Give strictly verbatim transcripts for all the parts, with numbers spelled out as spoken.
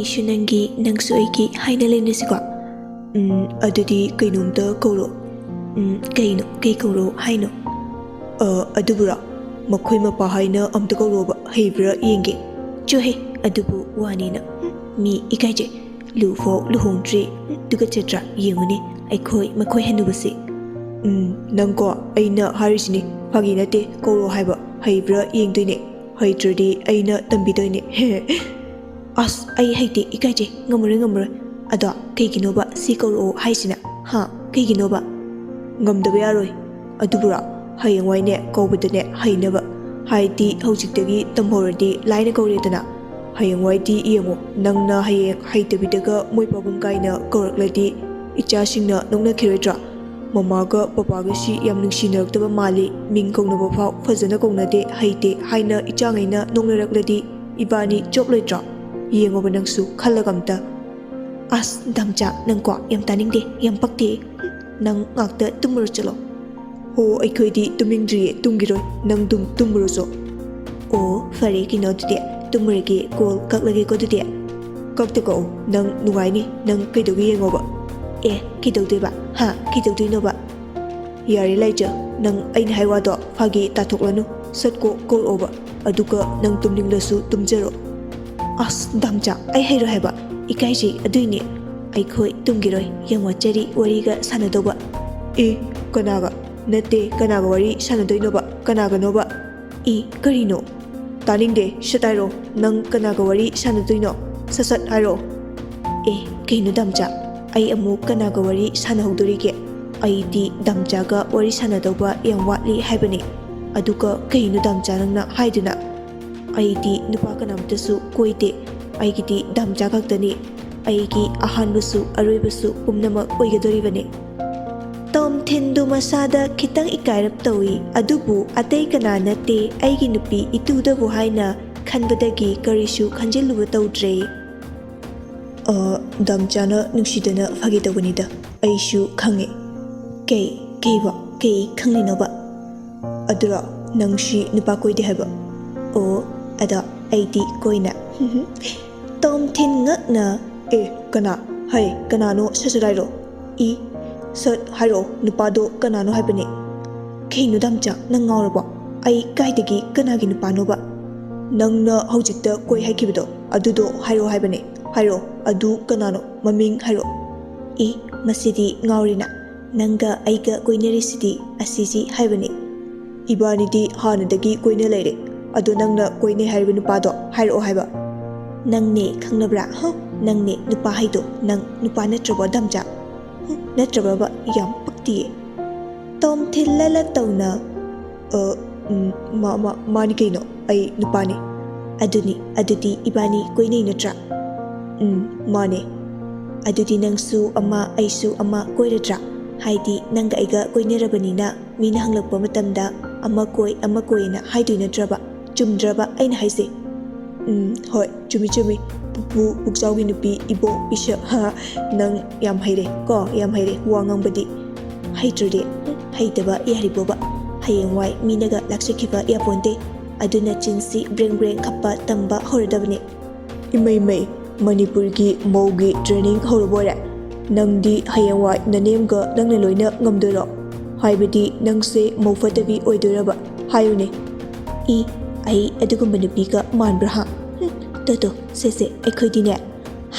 ꯑꯩꯁꯨ ꯅꯪꯒꯤ, ꯅꯪꯁꯨ ꯑꯩꯒꯤ ꯍꯥꯏꯅ ꯂꯩꯅꯁꯤꯀꯣ꯫ ꯎꯝ, ꯑꯗꯨꯗꯤ ꯀꯩꯅꯣꯝꯇ ꯀꯧꯔꯣ꯫ ꯎꯝ, ꯀꯩꯅꯣ? ꯀꯩ ꯀꯧꯔꯣ ꯍꯥꯏꯅꯣ? ꯑ, ꯑꯗꯨꯕꯨꯔꯣ? ꯃꯈꯣꯏ ꯃꯄꯥ ꯍꯥꯏꯅ ꯑꯝꯇ ꯀꯧꯔꯣꯕ, ꯍꯩꯕ꯭ꯔꯥ ꯌꯦꯡꯒꯦ꯫ ꯆꯣꯍꯦ, ꯑꯗꯨꯕꯨ ꯋꯥꯅꯤꯅ꯫ ꯎꯝ, ꯃꯤ ꯏꯀꯥꯏꯖꯩ꯫ ꯂꯨꯐꯥꯎ ꯂꯨꯍꯣꯡꯗ꯭ꯔꯤ꯫ ꯎꯝ, ꯇꯨꯀꯠꯆꯗ꯭ꯔꯥ? ꯌꯦꯡꯉꯨꯅꯦ, ꯑꯩꯈꯣꯏ ꯃꯈꯣꯏ ꯍꯟꯅꯨꯕꯁꯦ꯫ ꯎꯝ, ꯅꯪꯀꯣ, ꯑꯩꯅ ꯍꯥꯏꯔꯤꯁꯤꯅꯤ, ꯐꯥꯒꯤ ꯅꯠꯇꯦ, ꯀꯧꯔꯣ ꯍꯥꯏꯕ꯫ ꯍꯩꯕ꯭ꯔꯥ ꯌꯦꯡꯗꯣꯏꯅꯦ, ꯍꯩꯇ꯭ꯔꯗꯤ ꯑꯩꯅ ꯇꯝꯕꯤꯗꯣꯏꯅꯦ꯫ ꯑꯁ, ꯑꯩ ꯍꯩꯇꯦ, ꯏꯀꯥꯏꯖꯩ, ꯉꯝꯃꯔꯣꯏ, ꯉꯝꯃꯔꯣꯏ꯫ ꯑꯗꯣ ꯀꯩꯒꯤꯅꯣꯕ ꯁꯤ ꯀꯧꯔꯛꯑꯣ ꯍꯥꯏꯁꯤꯅ? ꯍꯥ? ꯀꯩꯒꯤꯅꯣꯕ? ꯉꯝꯗꯕ ꯌꯥꯔꯣꯏ꯫ ꯑꯗꯨꯕꯨꯔꯣ? ꯍꯌꯦꯡꯋꯥꯏꯅꯦ ꯀꯧꯕꯗꯅꯦ ꯍꯩꯅꯕ, ꯍꯥꯏꯗꯤ ꯍꯧꯖꯤꯛꯇꯒꯤ ꯇꯝꯍꯧꯔꯗꯤ ꯂꯥꯏꯅ ꯀꯧꯔꯦꯗꯅ꯫ ꯍꯌꯦꯡꯋꯥꯏꯗꯤ ꯌꯦꯡꯉꯣ, ꯅꯪꯅ ꯍꯌꯦꯡ ꯍꯩꯇꯕꯤꯗꯒ ꯃꯣꯏ ꯄꯥꯕꯨꯡ ꯀꯥꯏꯅ ꯀꯧꯔꯛꯂꯗꯤ ꯏꯆꯥꯁꯤꯡꯅ ꯅꯣꯛꯅꯈꯤꯔꯣꯏꯗ꯭ꯔꯣ? "ꯃꯃꯥꯒ ꯄꯄꯥꯒꯁꯤ ꯌꯥꯝ ꯅꯨꯡꯁꯤꯅꯔꯛꯇꯕ ꯃꯥꯜꯂꯤ, ꯃꯤꯡ ꯀꯧꯅꯕ ꯐꯥꯎ ꯐꯖꯅ ꯀꯧꯅꯗꯦ, ꯍꯩꯇꯦ" ꯍꯥꯏꯅ ꯏꯆꯥꯉꯩꯅ ꯅꯣꯛꯅꯔꯛꯂꯗꯤ ꯏꯕꯥꯅꯤ ꯆꯣꯞꯂꯣꯏꯗ꯭ꯔꯣ? ꯌꯦꯡꯉꯣꯕ ꯅꯪꯁꯨ ꯈꯜꯂꯒ ꯑꯝꯇ꯫ ꯑꯁ, ꯗꯥꯝꯆꯥ, ꯅꯪꯀꯣ ꯌꯥꯝ ꯇꯥꯅꯤꯡꯗꯦ, ꯌꯥꯝ ꯄꯛꯇꯦ꯫ ꯅꯪ ꯉꯥꯛꯇ ꯇꯨꯝꯃꯨꯔꯣ ꯆꯠꯂꯣ꯫ ꯍꯣ, ꯑꯩꯈꯣꯏꯗꯤ ꯇꯨꯝꯅꯤꯡꯗ꯭ꯔꯤꯌꯦ, ꯇꯨꯝꯈꯤꯔꯣꯏ, ꯅꯪ ꯑꯗꯨꯝ ꯇꯨꯝꯃꯨꯔꯣ ꯆꯣ꯫ ꯑꯣ, ꯐꯔꯦ, ꯀꯩꯅꯣ ꯑꯗꯨꯗꯤ ꯇꯨꯝꯃꯨꯔꯒꯦ, ꯀꯣꯜ ꯀꯛꯂꯒꯦꯀꯣ ꯑꯗꯨꯗꯤ꯫ ꯀꯛꯇ ꯀꯛꯎ, ꯅꯪ ꯅꯨꯡꯉꯥꯏꯅꯤ, ꯅꯪ ꯀꯩꯗꯧꯒꯦ ꯌꯦꯡꯉꯣꯕ꯫ ꯑꯦ, ꯀꯩꯗꯧꯗꯣꯏꯕ? ꯍꯥ, ꯀꯩꯗꯧꯗꯣꯏꯅꯣꯕ? ꯌꯥꯔꯦ ꯂꯥꯏꯖ, ꯅꯪ ꯑꯩꯅ ꯍꯥꯏ ꯋꯥꯗꯣ ꯐꯥꯒꯤ ꯇꯥꯊꯣꯛꯂꯅꯨ, ꯁꯠ ꯀꯣꯛ ꯀꯧꯔꯛꯑꯣꯕ, ꯑꯗꯨꯒ ꯅꯪ ꯇꯨꯝꯅꯤꯡꯂꯁꯨ ꯇꯨꯝꯖꯔꯣ꯫ ꯑꯁ, ꯗꯥꯝꯆꯥ, ꯑꯩ ꯍꯩꯔꯣꯏ ꯍꯥꯏꯕ, ꯏꯀꯥꯏꯖꯩ, ꯑꯗꯨꯏꯅꯦ꯫ ꯑꯩꯈꯣꯏ ꯇꯨꯝꯈꯤꯔꯣꯏ, ꯌꯥꯝ ꯋꯥꯠꯆꯔꯤ ꯋꯥꯔꯤꯒ ꯁꯥꯟꯅꯗꯧꯕ꯫ ꯑꯦ, ꯀꯅꯥꯒ? ꯅꯠꯇꯦ, ꯀꯅꯥꯒ ꯋꯥꯔꯤ ꯁꯥꯟꯅꯗꯣꯏꯅꯣꯕ? ꯀꯅꯥꯒꯅꯣꯕ? ꯏ, ꯀꯔꯤꯅꯣ? ꯇꯥꯅꯤꯡꯗꯦ, ꯁꯠ ꯍꯥꯏꯔꯣ, ꯅꯪ ꯀꯅꯥꯒ ꯋꯥꯔꯤ ꯁꯥꯟꯅꯗꯣꯏꯅꯣ? ꯁꯠ ꯁꯠ ꯍꯥꯏꯔꯣ꯫ ꯑꯦ, ꯀꯩꯅꯣ ꯗꯥꯝꯆꯥ, ꯑꯩ ꯑꯃꯨꯛ ꯀꯅꯥꯒ ꯋꯥꯔꯤ ꯁꯥꯟꯅꯍꯧꯗꯣꯔꯤꯒꯦ? ꯑꯩꯗꯤ ꯗꯥꯝꯆꯥꯒ ꯋꯥꯔꯤ ꯁꯥꯟꯅꯗꯧꯕ ꯌꯥꯝ ꯋꯥꯠꯂꯤ ꯍꯥꯏꯕꯅꯦ꯫ ꯑꯗꯨꯒ ꯀꯩꯅꯣ ꯗꯥꯝꯆꯥ ꯅꯪꯅ ꯍꯥꯏꯗꯨꯅ? ꯑꯩꯗꯤ ꯅꯨꯄꯥ ꯀꯅꯥꯝꯇꯁꯨ ꯀꯣꯏꯗꯦ, ꯑꯩꯒꯤꯗꯤ ꯗꯥꯝꯆꯥ ꯈꯛꯇꯅꯤ꯫ ꯑꯩꯒꯤ ꯑꯍꯥꯟꯕꯁꯨ ꯑꯔꯣꯏꯕꯁꯨ ꯄꯨꯝꯅꯃꯛ ꯑꯣꯏꯒꯗꯣꯔꯤꯕꯅꯤ꯫ ꯇꯣꯝꯊꯤꯟꯗꯨ ꯃꯁꯥꯗ ꯈꯤꯇꯪ ꯏꯀꯥꯏꯔꯞ ꯇꯧꯏ, ꯑꯗꯨꯕꯨ ꯑꯇꯩ ꯀꯅꯥ ꯅꯠꯇꯦ, ꯑꯩꯒꯤ ꯅꯨꯄꯤ ꯏꯇꯨꯗꯕꯨ ꯍꯥꯏꯅ ꯈꯟꯕꯗꯒꯤ ꯀꯔꯤꯁꯨ ꯈꯟꯖꯤꯜꯂꯨꯕ ꯇꯧꯗ꯭ꯔꯦ꯫ ꯑ, ꯗꯥꯝꯆꯥꯅ ꯅꯨꯡꯁꯤꯗꯅ ꯐꯥꯒꯤ ꯇꯧꯕꯅꯤꯗ, ꯑꯩꯁꯨ ꯈꯪꯉꯦ꯫ ꯀꯩ, ꯀꯩꯕꯣ? ꯀꯩ ꯈꯪꯂꯤꯅꯣꯕ? ꯑꯗꯨꯔꯣ, ꯅꯪꯁꯤ ꯅꯨꯄꯥ ꯀꯣꯏꯗꯦ ꯍꯥꯏꯕ? ꯑꯣ, ꯑꯗꯣ ꯑꯩꯗꯤ ꯀꯣꯏꯅ꯫ ꯇꯣꯝꯊꯤꯟ ꯉꯛꯅ, "ꯑꯦ, ꯀꯅꯥ? ꯍꯩ, ꯀꯅꯥꯅꯣ? ꯁꯠ ꯁꯠ ꯍꯥꯏꯔꯣ꯫ ꯏ, ꯁꯠ ꯍꯥꯏꯔꯛꯑꯣ, ꯅꯨꯄꯥꯗꯣ ꯀꯅꯥꯅꯣ ꯍꯥꯏꯕꯅꯦ?" "ꯀꯩꯅꯣ ꯗꯥꯝꯆꯥ, ꯅꯪ ꯉꯥꯎꯔꯕꯣ? ꯑꯩ ꯀꯥꯏꯗꯒꯤ ꯀꯅꯥꯒꯤ ꯅꯨꯄꯥꯅꯣꯕ?" "ꯅꯪꯅ ꯍꯧꯖꯤꯛꯇ ꯀꯣꯏ ꯍꯥꯏꯈꯤꯕꯗꯣ, ꯑꯗꯨꯗꯣ ꯍꯥꯏꯔꯛꯑꯣ ꯍꯥꯏꯕꯅꯦ꯫ ꯍꯥꯏꯔꯛꯑꯣ, ꯑꯗꯨ ꯀꯅꯥꯅꯣ? ꯃꯃꯤꯡ ꯍꯥꯏꯔꯛꯑꯣ꯫" "ꯏ, ꯃꯁꯤꯗꯤ ꯉꯥꯎꯔꯦꯅ꯫ ꯅꯪꯒ ꯑꯩꯒ ꯀꯣꯏꯅꯔꯤꯁꯤꯗꯤ ꯑꯁꯤꯁꯤ ꯍꯥꯏꯕꯅꯦ꯫ ꯏꯕꯥꯅꯤꯗꯤ ꯍꯥꯟꯅꯗꯒꯤ ꯀꯣꯏꯅ ꯂꯩꯔꯦ꯫ ꯑꯗꯣ ꯅꯪꯅ ꯀꯣꯏꯅꯩ ꯍꯥꯏꯔꯤꯕ ꯅꯨꯄꯥꯗꯣ ꯍꯥꯏꯔꯛꯑꯣ ꯍꯥꯏꯕ?" "ꯅꯪꯅꯦ ꯈꯪꯅꯕ꯭ꯔꯥ? ꯍ? ꯅꯪꯅꯦ ꯅꯨꯄꯥ ꯍꯥꯏꯗꯣ? ꯅꯪ ꯅꯨꯄꯥ ꯅꯠꯇ꯭ꯔꯕꯣ ꯗꯥꯝꯆꯥ? ꯍ? ꯅꯠꯇ꯭ꯔꯕꯕ? ꯌꯥꯝ ꯄꯛꯇꯤꯌꯦ꯫" ꯇꯣꯝꯊꯤꯟ ꯂꯂ ꯇꯧꯅ, "ꯑ, ꯎꯝ, ꯃꯥ-, ꯃꯥ-, ꯃꯥꯅꯤ ꯀꯩꯅꯣ, ꯑꯩ ꯅꯨꯄꯥꯅꯤ꯫" "ꯑꯗꯨꯅꯤ, ꯑꯗꯨꯗꯤ ꯏꯕꯥꯅꯤ ꯀꯣꯏꯅꯩ ꯅꯠꯇ꯭ꯔꯥ?" "ꯎꯝ, ꯃꯥꯅꯦ꯫" "ꯑꯗꯨꯗꯤ ꯅꯪꯁꯨ ꯑꯃ, ꯑꯩꯁꯨ ꯑꯃ ꯀꯣꯏꯔꯗ꯭ꯔꯥ? ꯍꯥꯏꯗꯤ ꯅꯪꯒ ꯑꯩꯒ ꯀꯣꯏꯅꯔꯕꯅꯤꯅ ꯃꯤꯅ ꯍꯪꯂꯛꯄ ꯃꯇꯝꯗ ꯑꯃ ꯀꯣꯏ, ꯑꯃ ꯀꯣꯏꯅ ꯍꯥꯏꯗꯣꯏ ꯅꯠꯇ꯭ꯔꯕ? ꯆꯨꯝꯗ꯭ꯔꯕ ꯑꯩꯅ ꯍꯥꯏꯁꯦ?" "ꯎꯝ, ꯍꯣꯏ, ꯆꯨꯝꯃꯤ, ꯆꯨꯝꯃꯤ꯫ ꯄꯨꯄꯨ ꯄꯨꯛꯆꯥꯎꯒꯤ ꯅꯨꯄꯤ, ꯏꯕꯣꯛ, ꯄꯤꯁꯛ, ꯍꯥ, ꯅꯪ ꯌꯥꯝ ꯍꯩꯔꯦ ꯀꯣ, ꯌꯥꯝ ꯍꯩꯔꯦ ꯋꯥ ꯉꯥꯡꯕꯗꯤ꯫" "ꯍꯩꯇ꯭ꯔꯗꯤ? ꯎꯝ, ꯍꯩꯇꯕ ꯌꯥꯔꯤꯕꯣꯕ? ꯍꯌꯦꯡꯋꯥꯏ ꯃꯤꯅꯒ ꯂꯥꯛꯆꯈꯤꯕ ꯌꯥꯄꯣꯟꯇꯦ꯫ ꯑꯗꯨꯅ ꯆꯤꯟꯁꯤ ꯕ꯭ꯔꯦꯡ ꯕ꯭ꯔꯦꯡ ꯈꯞꯄ ꯇꯝꯕ ꯍꯧꯔꯗꯕꯅꯦ꯫" "ꯏꯃꯩ ꯃꯩ, ꯃꯅꯤꯄꯨꯔꯒꯤ ꯃꯧꯒꯤ training ꯍꯧꯔꯕꯣꯏꯔꯦ? ꯅꯪꯗꯤ ꯍꯌꯦꯡꯋꯥꯏ ꯅꯅꯦꯝꯒ ꯅꯪꯅ ꯂꯣꯏꯅ ꯉꯝꯗꯣꯏꯔꯣ? ꯍꯥꯏꯕꯗꯤ ꯅꯪꯁꯦ ꯃꯧ ꯐꯠꯇꯕꯤ ꯑꯣꯏꯗꯣꯏꯔꯕ? ꯍꯥꯏꯌꯨꯅꯦ꯫" "ꯏ, ꯑꯩ ꯑꯗꯨꯒꯨꯝꯕ ꯅꯨꯄꯤꯒ ꯃꯥꯟꯕ꯭ꯔꯥ ꯍꯥ? ꯍꯨꯝ, ꯇꯣ ꯇꯣ, ꯁꯦ ꯁꯦ, ꯑꯩꯈꯣꯏꯗꯤꯅꯦ꯫"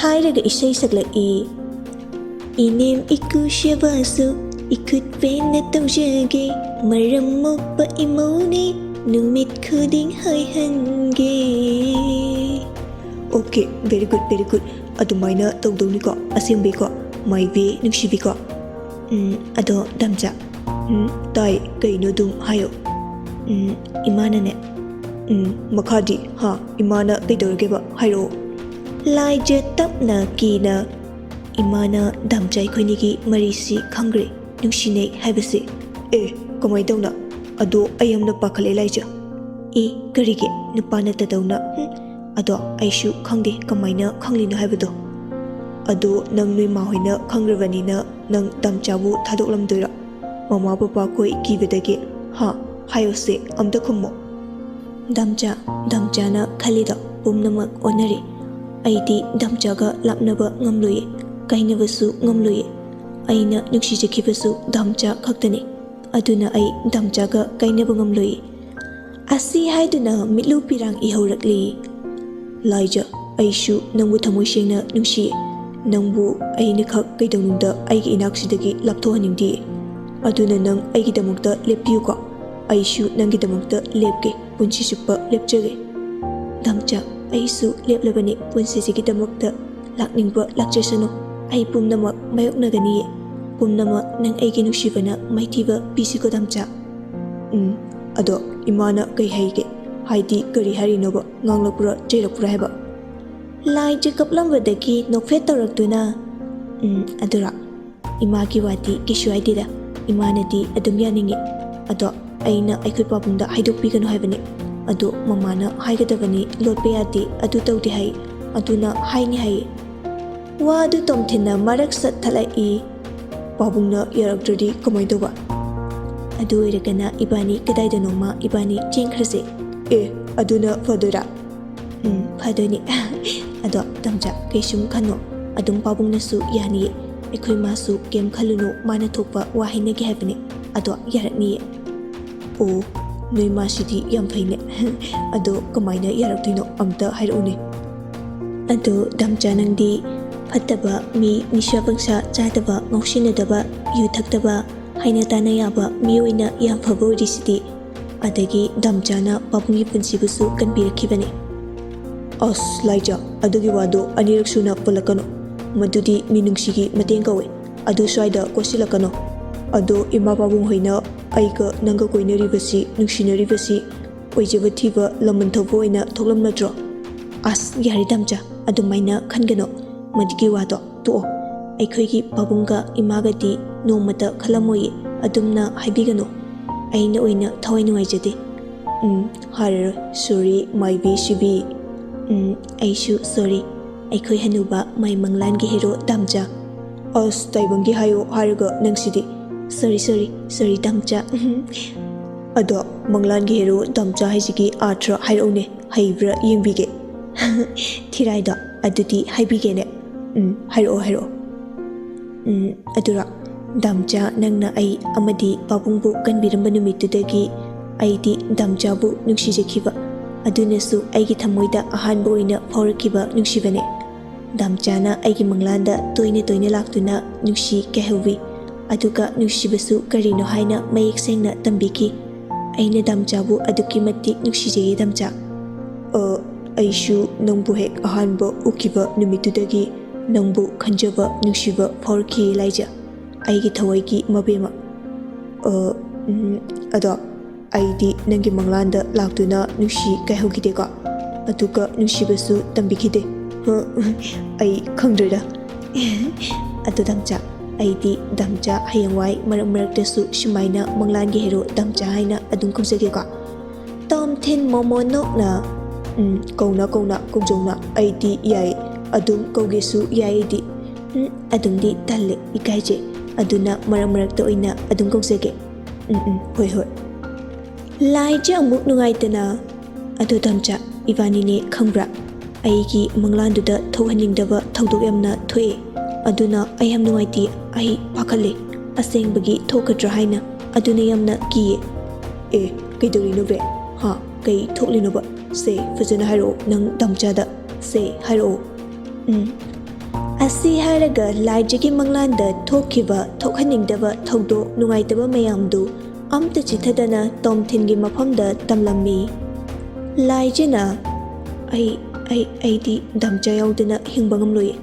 ꯍꯥꯏꯔꯒ ꯏꯁꯩ ꯁꯛꯂꯛꯏ꯫ "ꯏꯅꯦꯝ ꯏꯀꯨ ꯁꯦꯕꯥꯁꯨ ꯏꯈꯨꯠ ꯄꯦꯟꯅ ꯇꯧꯖꯒꯦ, ꯃꯔꯝ ꯃꯣꯛꯄ ꯏꯃꯧꯅꯦ, ꯅꯨꯃꯤꯠ ꯈꯨꯗꯤꯡ ꯍꯥꯏꯍꯟꯒꯦ꯫" "Okay, very good, very good꯫ ꯑꯗꯨꯃꯥꯏꯅ ꯇꯧꯗꯧꯅꯤꯀꯣ, ꯑꯁꯦꯡꯕꯩꯀꯣ, my way ꯅꯨꯡꯁꯤꯕꯤꯀꯣ꯫" "ꯎꯝ, ꯑꯗꯣ ꯗꯥꯝꯆꯥ꯫" "ꯎꯝ, ꯇꯥꯏ, ꯀꯩꯅꯣ ꯑꯗꯨꯝ ꯍꯥꯏꯌꯣ꯫" "ꯎꯝ, ꯏꯃꯥꯅꯅꯦ꯫" "ꯎꯝ, ꯃꯈꯥꯗꯤ? ꯍꯥ, ꯏꯃꯥꯅ ꯀꯩꯗꯧꯔꯒꯦꯕ? ꯍꯥꯏꯔꯛꯑꯣ꯫" ꯂꯥꯏꯖ ꯇꯞꯅ ꯀꯤꯅ, "ꯏꯃꯥꯅ ꯗꯥꯝꯆꯥ ꯑꯩꯈꯣꯏꯅꯤꯒꯤ ꯃꯔꯤꯁꯤ ꯈꯪꯈ꯭ꯔꯦ, ꯅꯨꯡꯁꯤꯅꯩ ꯍꯥꯏꯕꯁꯦ꯫" "ꯑꯦ, ꯀꯃꯥꯏꯅ ꯇꯧꯅ? ꯑꯗꯣ ꯑꯩ ꯌꯥꯝꯅ ꯄꯥꯈꯠꯂꯦ ꯂꯥꯏꯖ꯫" "ꯑꯦ, ꯀꯔꯤꯒꯤ? ꯅꯨꯄꯥ ꯅꯠꯇꯗꯧꯅ꯫ ꯍꯨꯝ, ꯑꯗꯣ ꯑꯩꯁꯨ ꯈꯪꯗꯦ ꯀꯃꯥꯏꯅ ꯈꯪꯂꯤꯅꯣ ꯍꯥꯏꯕꯗꯣ꯫ ꯑꯗꯣ ꯅꯪ ꯅꯣꯏ ꯃꯥ ꯍꯣꯏꯅ ꯈꯪꯈ꯭ꯔꯕꯅꯤꯅ ꯅꯪ ꯗꯥꯝꯆꯥꯕꯨ ꯊꯥꯗꯣꯛꯂꯝꯗꯣꯏꯔꯣ? ꯃꯃꯥ ꯄꯄꯥ ꯈꯣꯏ ꯀꯤꯕꯗꯒꯤ, ꯍꯥ? ꯍꯥꯏꯌꯣꯁꯦ, ꯑꯝꯇ ꯈꯨꯝꯃꯣ꯫" ꯗꯥꯝꯆꯥ, ꯗꯥꯝꯆꯥꯅ ꯈꯜꯂꯤꯗꯣ ꯄꯨꯝꯅꯃꯛ ꯑꯣꯟꯅꯔꯦ꯫ ꯑꯩꯗꯤ ꯗꯥꯝꯆꯥꯒ ꯂꯥꯞꯅꯕ ꯉꯝꯂꯣꯏꯌꯦ, ꯀꯥꯏꯅꯕꯁꯨ ꯉꯝꯂꯣꯏꯌꯦ꯫ ꯑꯩꯅ ꯅꯨꯡꯁꯤꯖꯈꯤꯕꯁꯨ ꯗꯥꯝꯆꯥ ꯈꯛꯇꯅꯤ꯫ ꯑꯗꯨꯅ ꯑꯩ ꯗꯥꯝꯆꯥꯒ ꯀꯥꯏꯅꯕ ꯉꯝꯂꯣꯏꯌꯦ꯫ ꯑꯁꯤ ꯍꯥꯏꯗꯨꯅ ꯃꯤꯠꯂꯨ ꯄꯤꯔꯥꯡ ꯏꯍꯧꯔꯛꯂꯤ꯫ ꯂꯥꯏꯖ, ꯑꯩꯁꯨ ꯅꯪꯕꯨ ꯊꯃꯣꯏ ꯁꯦꯡꯅ ꯅꯨꯡꯁꯤꯌꯦ꯫ ꯅꯪꯕꯨ ꯑꯩꯅ ꯈꯛ ꯀꯩꯗꯧꯅꯨꯡꯗ ꯑꯩꯒꯤ ꯏꯅꯥꯛꯁꯤꯗꯒꯤ ꯂꯥꯞꯊꯣꯛꯍꯟꯅꯤꯡꯗꯤꯌꯦ꯫ ꯑꯗꯨꯅ ꯅꯪ ꯑꯩꯒꯤꯗꯃꯛꯇ ꯂꯦꯞꯄꯤꯌꯨꯀꯣ꯫ ꯑꯩꯁꯨ ꯅꯪꯒꯤꯗꯃꯛꯇ ꯂꯦꯞꯀꯦ, ꯄꯨꯟꯁꯤ ꯆꯨꯞꯄ ꯂꯦꯞꯆꯒꯦ꯫ ꯗꯥꯝꯆꯥ, ꯑꯩꯁꯨ ꯂꯦꯞꯂꯕꯅꯤ ꯄꯨꯟꯁꯤꯁꯤꯒꯤꯗꯃꯛꯇ꯫ ꯂꯥꯛꯅꯤꯡꯕ ꯂꯥꯛꯆꯁꯅꯨ, ꯑꯩ ꯄꯨꯝꯅꯃꯛ ꯃꯥꯌꯣꯛꯅꯒꯅꯤꯌꯦ꯫ ꯄꯨꯝꯅꯃꯛ ꯅꯪ ꯑꯩꯒꯤ ꯅꯨꯡꯁꯤꯕꯅ ꯃꯥꯏꯊꯤꯕ ꯄꯤꯁꯤꯀꯣ ꯗꯥꯝꯆꯥ꯫ ꯎꯝ, ꯑꯗꯣ ꯏꯃꯥꯅ ꯀꯩ ꯍꯥꯏꯒꯦ? ꯍꯥꯏꯗꯤ ꯀꯔꯤ ꯍꯥꯏꯔꯤꯅꯣꯕ? ꯉꯥꯡꯂꯛꯄ꯭ꯔꯥ ꯆꯩꯔꯛꯄ꯭ꯔꯥ ꯍꯥꯏꯕ? ꯂꯥꯏꯖ ꯀꯞꯂꯝꯕꯗꯒꯤ ꯅꯣꯛꯐꯦꯠ ꯇꯧꯔꯛꯇꯨꯅ, ꯎꯝ, ꯑꯗꯨꯔꯣ? ꯏꯃꯥꯒꯤ ꯋꯥꯗꯤ ꯀꯩꯁꯨ ꯍꯥꯏꯗꯦꯗ, ꯏꯃꯥꯅꯗꯤ ꯑꯗꯨꯝ ꯌꯥꯅꯤꯡꯉꯤ꯫ ꯑꯗꯣ ꯑꯩꯅ ꯑꯩꯈꯣꯏ ꯄꯥꯕꯨꯡꯗ ꯍꯥꯏꯗꯣꯛꯄꯤꯒꯅꯨ ꯍꯥꯏꯕꯅꯤ꯫ ꯑꯗꯣ ꯃꯃꯥꯅ ꯍꯥꯏꯒꯗꯕꯅꯤ, ꯂꯣꯠꯄ ꯌꯥꯗꯦ, ꯑꯗꯨ ꯇꯧꯗꯦ ꯍꯥꯏ꯫ ꯑꯗꯨꯅ ꯍꯥꯏꯅꯤ ꯍꯥꯏꯌꯦ꯫ ꯋꯥ ꯑꯗꯨ ꯇꯣꯝꯊꯤꯟꯅ ꯃꯔꯛ ꯆꯠꯊꯠꯂꯛꯏ꯫ ꯄꯥꯕꯨꯡꯅ ꯌꯥꯔꯛꯇ꯭ꯔꯗꯤ ꯀꯃꯥꯏ ꯇꯧꯕ? ꯑꯗꯨ ꯑꯣꯏꯔꯒꯅ ꯏꯕꯥꯅꯤ ꯀꯗꯥꯏꯗꯅꯣꯃ ꯏꯕꯥꯅꯤ ꯆꯦꯟꯈ꯭ꯔꯁꯦ꯫ ꯑꯦ, ꯑꯗꯨꯅ ꯐꯗꯣꯏꯔꯥ? ꯎꯝ, ꯐꯗꯣꯏꯅꯤ꯫ ꯑꯗꯣ ꯗꯥꯝꯆꯥ, ꯀꯩꯁꯨꯝ ꯈꯟꯅꯣ, ꯑꯗꯨꯝ ꯄꯥꯕꯨꯡꯅꯁꯨ ꯌꯥꯅꯤꯌꯦ꯫ ꯑꯩꯈꯣꯏ ꯃꯥꯁꯨ ꯀꯩꯝ ꯈꯜꯂꯨꯅꯨ, ꯃꯥꯅ ꯊꯣꯛꯄ ꯋꯥ ꯍꯥꯏꯅꯒꯦ ꯍꯥꯏꯕꯅꯦ꯫ ꯑꯗꯣ ꯌꯥꯔꯛꯅꯤꯌꯦ꯫ ꯑꯣ, ꯅꯣꯏ ꯃꯥꯁꯤꯗꯤ ꯌꯥꯝ ꯐꯩꯅꯦ꯫ ꯑꯗꯣ ꯀꯃꯥꯏꯅ ꯌꯥꯔꯛꯇꯣꯏꯅꯣ? ꯑꯝꯇ ꯍꯥꯏꯔꯛꯎꯅꯦ꯫ ꯑꯗꯣ ꯗꯥꯝꯆꯥ, ꯅꯪꯗꯤ ꯐꯠꯇꯕ ꯃꯤ, ꯅꯤꯁꯥ ꯄꯪꯁꯥ ꯆꯥꯗꯕ, ꯉꯥꯎꯁꯤꯟꯅꯗꯕ, ꯌꯨ ꯊꯛꯇꯕ, ꯍꯥꯏꯅ ꯇꯥꯅ ꯌꯥꯕ ꯃꯤ ꯑꯣꯏꯅ ꯌꯥꯝ ꯐꯕ ꯑꯣꯏꯔꯤꯁꯤꯗꯤ꯫ ꯑꯗꯒꯤ ꯗꯥꯝꯆꯥꯅ ꯄꯥꯕꯨꯡꯒꯤ ꯄꯨꯟꯁꯤꯕꯨꯁꯨ ꯀꯟꯕꯤꯔꯛꯈꯤꯕꯅꯦ꯫ ꯑꯁ ꯂꯥꯏꯖ, ꯑꯗꯨꯒꯤ ꯋꯥꯗꯣ ꯑꯅꯤꯔꯛ ꯁꯨꯅ ꯄꯜꯂꯛꯀꯅꯨ꯫ ꯃꯗꯨꯗꯤ ꯃꯤꯅꯨꯡꯁꯤꯒꯤ ꯃꯇꯦꯡ ꯀꯧꯋꯦ꯫ ꯑꯗꯨ ꯁ꯭ꯋꯥꯏꯗ ꯀꯣꯠꯁꯤꯜꯂꯛꯀꯅꯨ꯫ ꯑꯗꯣ ꯏꯃꯥ ꯄꯥꯕꯨꯡ ꯍꯣꯏꯅ ꯑꯩꯒ ꯅꯪꯒ ꯀꯣꯏꯅꯔꯤꯕꯁꯤ, ꯅꯨꯡꯁꯤꯅꯔꯤꯕꯁꯤ ꯑꯣꯏꯖꯕ ꯊꯤꯕ ꯂꯃꯟ ꯊꯧꯕ ꯑꯣꯏꯅ ꯊꯣꯛꯂꯝꯂꯗ꯭ꯔꯣ? ꯑꯁ, ꯌꯥꯔꯦ ꯗꯥꯝꯆꯥ, ꯑꯗꯨꯃꯥꯏꯅ ꯈꯟꯒꯅꯣ꯫ ꯃꯗꯨꯒꯤ ꯋꯥꯗꯣ ꯇꯣꯛꯑꯣ꯫ ꯑꯩꯈꯣꯏꯒꯤ ꯄꯥꯕꯨꯡꯒ ꯏꯃꯥꯒꯗꯤ ꯅꯣꯡꯃꯇ ꯈꯜꯂꯝꯃꯣꯏꯌꯦ, ꯑꯗꯨꯝꯅ ꯍꯥꯏꯕꯤꯒꯅꯨ꯫ ꯑꯩꯅ ꯑꯣꯏꯅ ꯊꯋꯥꯏ ꯅꯨꯡꯉꯥꯏꯖꯗꯦ꯫ ꯎꯝ, ꯍꯥꯏꯔꯔꯣꯏ꯫ Sorry, ꯃꯥꯏꯕꯤ ꯁꯤꯕꯤ꯫ ꯎꯝ, ꯑꯩꯁꯨ sorry꯫ ꯑꯩꯈꯣꯏ ꯍꯅꯨꯕ ꯃꯥꯏ ꯃꯪꯂꯥꯟꯒꯤ ꯍꯦꯔꯣ ꯗꯥꯝꯆꯥ꯫ ꯑꯁ, ꯇꯥꯏꯕꯪꯒꯤ ꯍꯥꯏꯌꯣ ꯍꯥꯏꯔꯒ ꯅꯪꯁꯤꯗꯤ꯫ Sorry, sorry, sorry, ꯗꯥꯝꯆꯥ꯫ ꯑꯗꯣ ꯃꯪꯂꯥꯟꯒꯤ ꯍꯦꯔꯣ ꯗꯥꯝꯆꯥ ꯍꯥꯏꯁꯤꯒꯤ ꯑꯥꯔꯊ ꯍꯥꯏꯔꯛꯎꯅꯦ, ꯍꯩꯕ꯭ꯔꯥ ꯌꯦꯡꯕꯤꯒꯦ꯫ ꯊꯤꯔꯥꯏꯗꯣ, ꯑꯗꯨꯗꯤ ꯍꯥꯏꯕꯤꯒꯦꯅꯦ꯫ ꯎꯝ, ꯍꯥꯏꯔꯛꯑꯣ, ꯍꯥꯏꯔꯛꯑꯣ꯫ ꯎꯝ, ꯑꯗꯨꯔꯣ, ꯗꯥꯝꯆꯥ, ꯅꯪꯅ ꯑꯩ ꯑꯃꯗꯤ ꯄꯥꯕꯨꯡꯕꯨ ꯀꯟꯕꯤꯔꯝꯕ ꯅꯨꯃꯤꯠꯇꯨꯗꯒꯤ ꯑꯩꯗꯤ ꯗꯥꯝꯆꯥꯕꯨ ꯅꯨꯡꯁꯤꯖꯈꯤꯕ꯫ ꯑꯗꯨꯅꯁꯨ ꯑꯩꯒꯤ ꯊꯃꯣꯏꯗ ꯑꯍꯥꯟꯕ ꯑꯣꯏꯅ ꯐꯥꯎꯔꯛꯈꯤꯕ ꯅꯨꯡꯁꯤꯕꯅꯦ꯫ ꯗꯥꯝꯆꯥꯅ ꯑꯩꯒꯤ ꯃꯪꯂꯥꯟꯗ ꯇꯣꯏꯅ ꯇꯣꯏꯅ ꯂꯥꯛꯇꯨꯅ ꯅꯨꯡꯁꯤ ꯀꯥꯏꯍꯧꯋꯤ꯫ ꯑꯗꯨꯒ ꯅꯨꯡꯁꯤꯕꯁꯨ ꯀꯔꯤꯅꯣ ꯍꯥꯏꯅ ꯃꯌꯦꯛ ꯁꯦꯡꯅ ꯇꯝꯕꯤꯈꯤ꯫ ꯑꯩꯅ ꯗꯥꯝꯆꯥꯕꯨ ꯑꯗꯨꯛꯀꯤ ꯃꯇꯤꯛ ꯅꯨꯡꯁꯤꯖꯩꯌꯦ, ꯗꯥꯝꯆꯥ꯫ ꯑ, ꯑꯩꯁꯨ ꯅꯪꯕꯨ ꯍꯦꯛ ꯑꯍꯥꯟꯕ ꯎꯈꯤꯕ ꯅꯨꯃꯤꯠꯇꯨꯗꯒꯤ ꯅꯪꯕꯨ ꯈꯟꯖꯕ, ꯅꯨꯡꯁꯤꯕ ꯐꯥꯎꯔꯛꯈꯤ, ꯂꯥꯏꯖ꯫ ꯑꯩꯒꯤ ꯊꯋꯥꯏꯒꯤ ꯃꯕꯦꯝꯃ꯫ ꯑ, ꯎꯝ, ꯑꯗꯣ ꯑꯩꯗꯤ ꯅꯪꯒꯤ ꯃꯪꯂꯥꯟꯗ ꯂꯥꯛꯇꯨꯅ ꯅꯨꯡꯁꯤ ꯀꯥꯏꯍꯧꯈꯤꯗꯦꯀꯣ? ꯑꯗꯨꯒ ꯅꯨꯡꯁꯤꯕꯁꯨ ꯇꯝꯕꯤꯈꯤꯗꯦ꯫ ꯍ, ꯑꯩ ꯈꯪꯗ꯭ꯔꯦꯗ꯫ ꯑꯗꯣ ꯗꯥꯝꯆꯥ, ꯑꯩꯗꯤ ꯗꯥꯝꯆꯥ ꯍꯌꯦꯡꯋꯥꯏ ꯃꯔꯛ ꯃꯔꯛꯇꯁꯨ ꯁꯨꯃꯥꯏꯅ ꯃꯪꯂꯥꯟꯒꯤ ꯍꯦꯔꯣ ꯗꯥꯝꯆꯥ ꯍꯥꯏꯅ ꯑꯗꯨꯝ ꯀꯧꯖꯒꯦꯀꯣ꯫ ꯇꯣꯝꯊꯤꯟ ꯃꯣꯃꯣ ꯅꯣꯛꯅ, ꯎꯝ, ꯀꯧꯅ ꯀꯧꯅ ꯀꯧꯖꯧꯅ, ꯑꯩꯗꯤ ꯌꯥꯏ, ꯑꯗꯨꯝ ꯀꯧꯒꯦꯁꯨ ꯌꯥꯏ ꯑꯩꯗꯤ꯫ ꯎꯝ, ꯑꯗꯨꯝꯗꯤ ꯇꯜꯂꯦ, ꯏꯀꯥꯏꯖꯩ, ꯑꯗꯨꯅ ꯃꯔꯛ ꯃꯔꯛꯇ ꯑꯣꯏꯅ ꯑꯗꯨꯝ ꯀꯧꯖꯒꯦ꯫ ꯎꯝ, ꯎꯝ, ꯍꯣꯏ, ꯍꯣꯏ꯫ ꯂꯥꯏꯖ ꯑꯃꯨꯛ ꯅꯨꯡꯉꯥꯏꯇꯅ, "ꯑꯗꯣ ꯗꯥꯝꯆꯥ, ꯏꯕꯥꯅꯤꯅꯦ ꯈꯪꯕ꯭ꯔꯥ? ꯑꯩꯒꯤ ꯃꯪꯂꯥꯟꯗꯨꯗ ꯊꯣꯛꯍꯟꯅꯤꯡꯗꯕ ꯊꯧꯗꯣꯛ ꯌꯥꯝꯅ ꯊꯣꯛꯑꯦ꯫ ꯑꯗꯨꯅ ꯑꯩ ꯌꯥꯝ ꯅꯨꯡꯉꯥꯏꯇꯦ, ꯑꯩ ꯄꯥꯈꯠꯂꯦ꯫ ꯑꯁꯦꯡꯕꯒꯤ ꯊꯣꯛꯀꯗ꯭ꯔꯥ ꯍꯥꯏꯅ꯫ ꯑꯗꯨꯅ ꯌꯥꯝꯅ ꯀꯤꯌꯦ꯫" "ꯑꯦ, ꯀꯩꯗꯧꯔꯤꯅꯣ ꯕꯦ? ꯍꯥ? ꯀꯩ ꯊꯣꯛꯂꯤꯅꯣꯕ? ꯁꯦ, ꯐꯖꯅ ꯍꯥꯏꯔꯛꯑꯣ, ꯅꯪ ꯗꯥꯝꯆꯥꯗ꯫ ꯁꯦ, ꯍꯥꯏꯔꯛꯑꯣ꯫" ꯎꯝ꯫ ꯑꯁꯤ ꯍꯥꯏꯔꯒ ꯂꯥꯏꯖꯒꯤ ꯃꯪꯂꯥꯟꯗ ꯊꯣꯛꯈꯤꯕ ꯊꯣꯛꯍꯟꯅꯤꯡꯗꯕ ꯊꯧꯗꯣꯛ ꯅꯨꯡꯉꯥꯏꯇꯕ ꯃꯌꯥꯝꯗꯨ ꯑꯝꯇ ꯆꯤꯊꯗꯅ ꯇꯣꯝꯊꯤꯟꯒꯤ ꯃꯐꯝꯗ ꯇꯝꯂꯝꯃꯤ꯫ ꯂꯥꯏꯖꯅ, "ꯑꯩ, ꯑꯩ, ꯑꯩꯗꯤ ꯗꯥꯝꯆꯥ ꯌꯥꯎꯗꯅ ꯍꯤꯡꯕ ꯉꯝꯂꯣꯏꯌꯦ"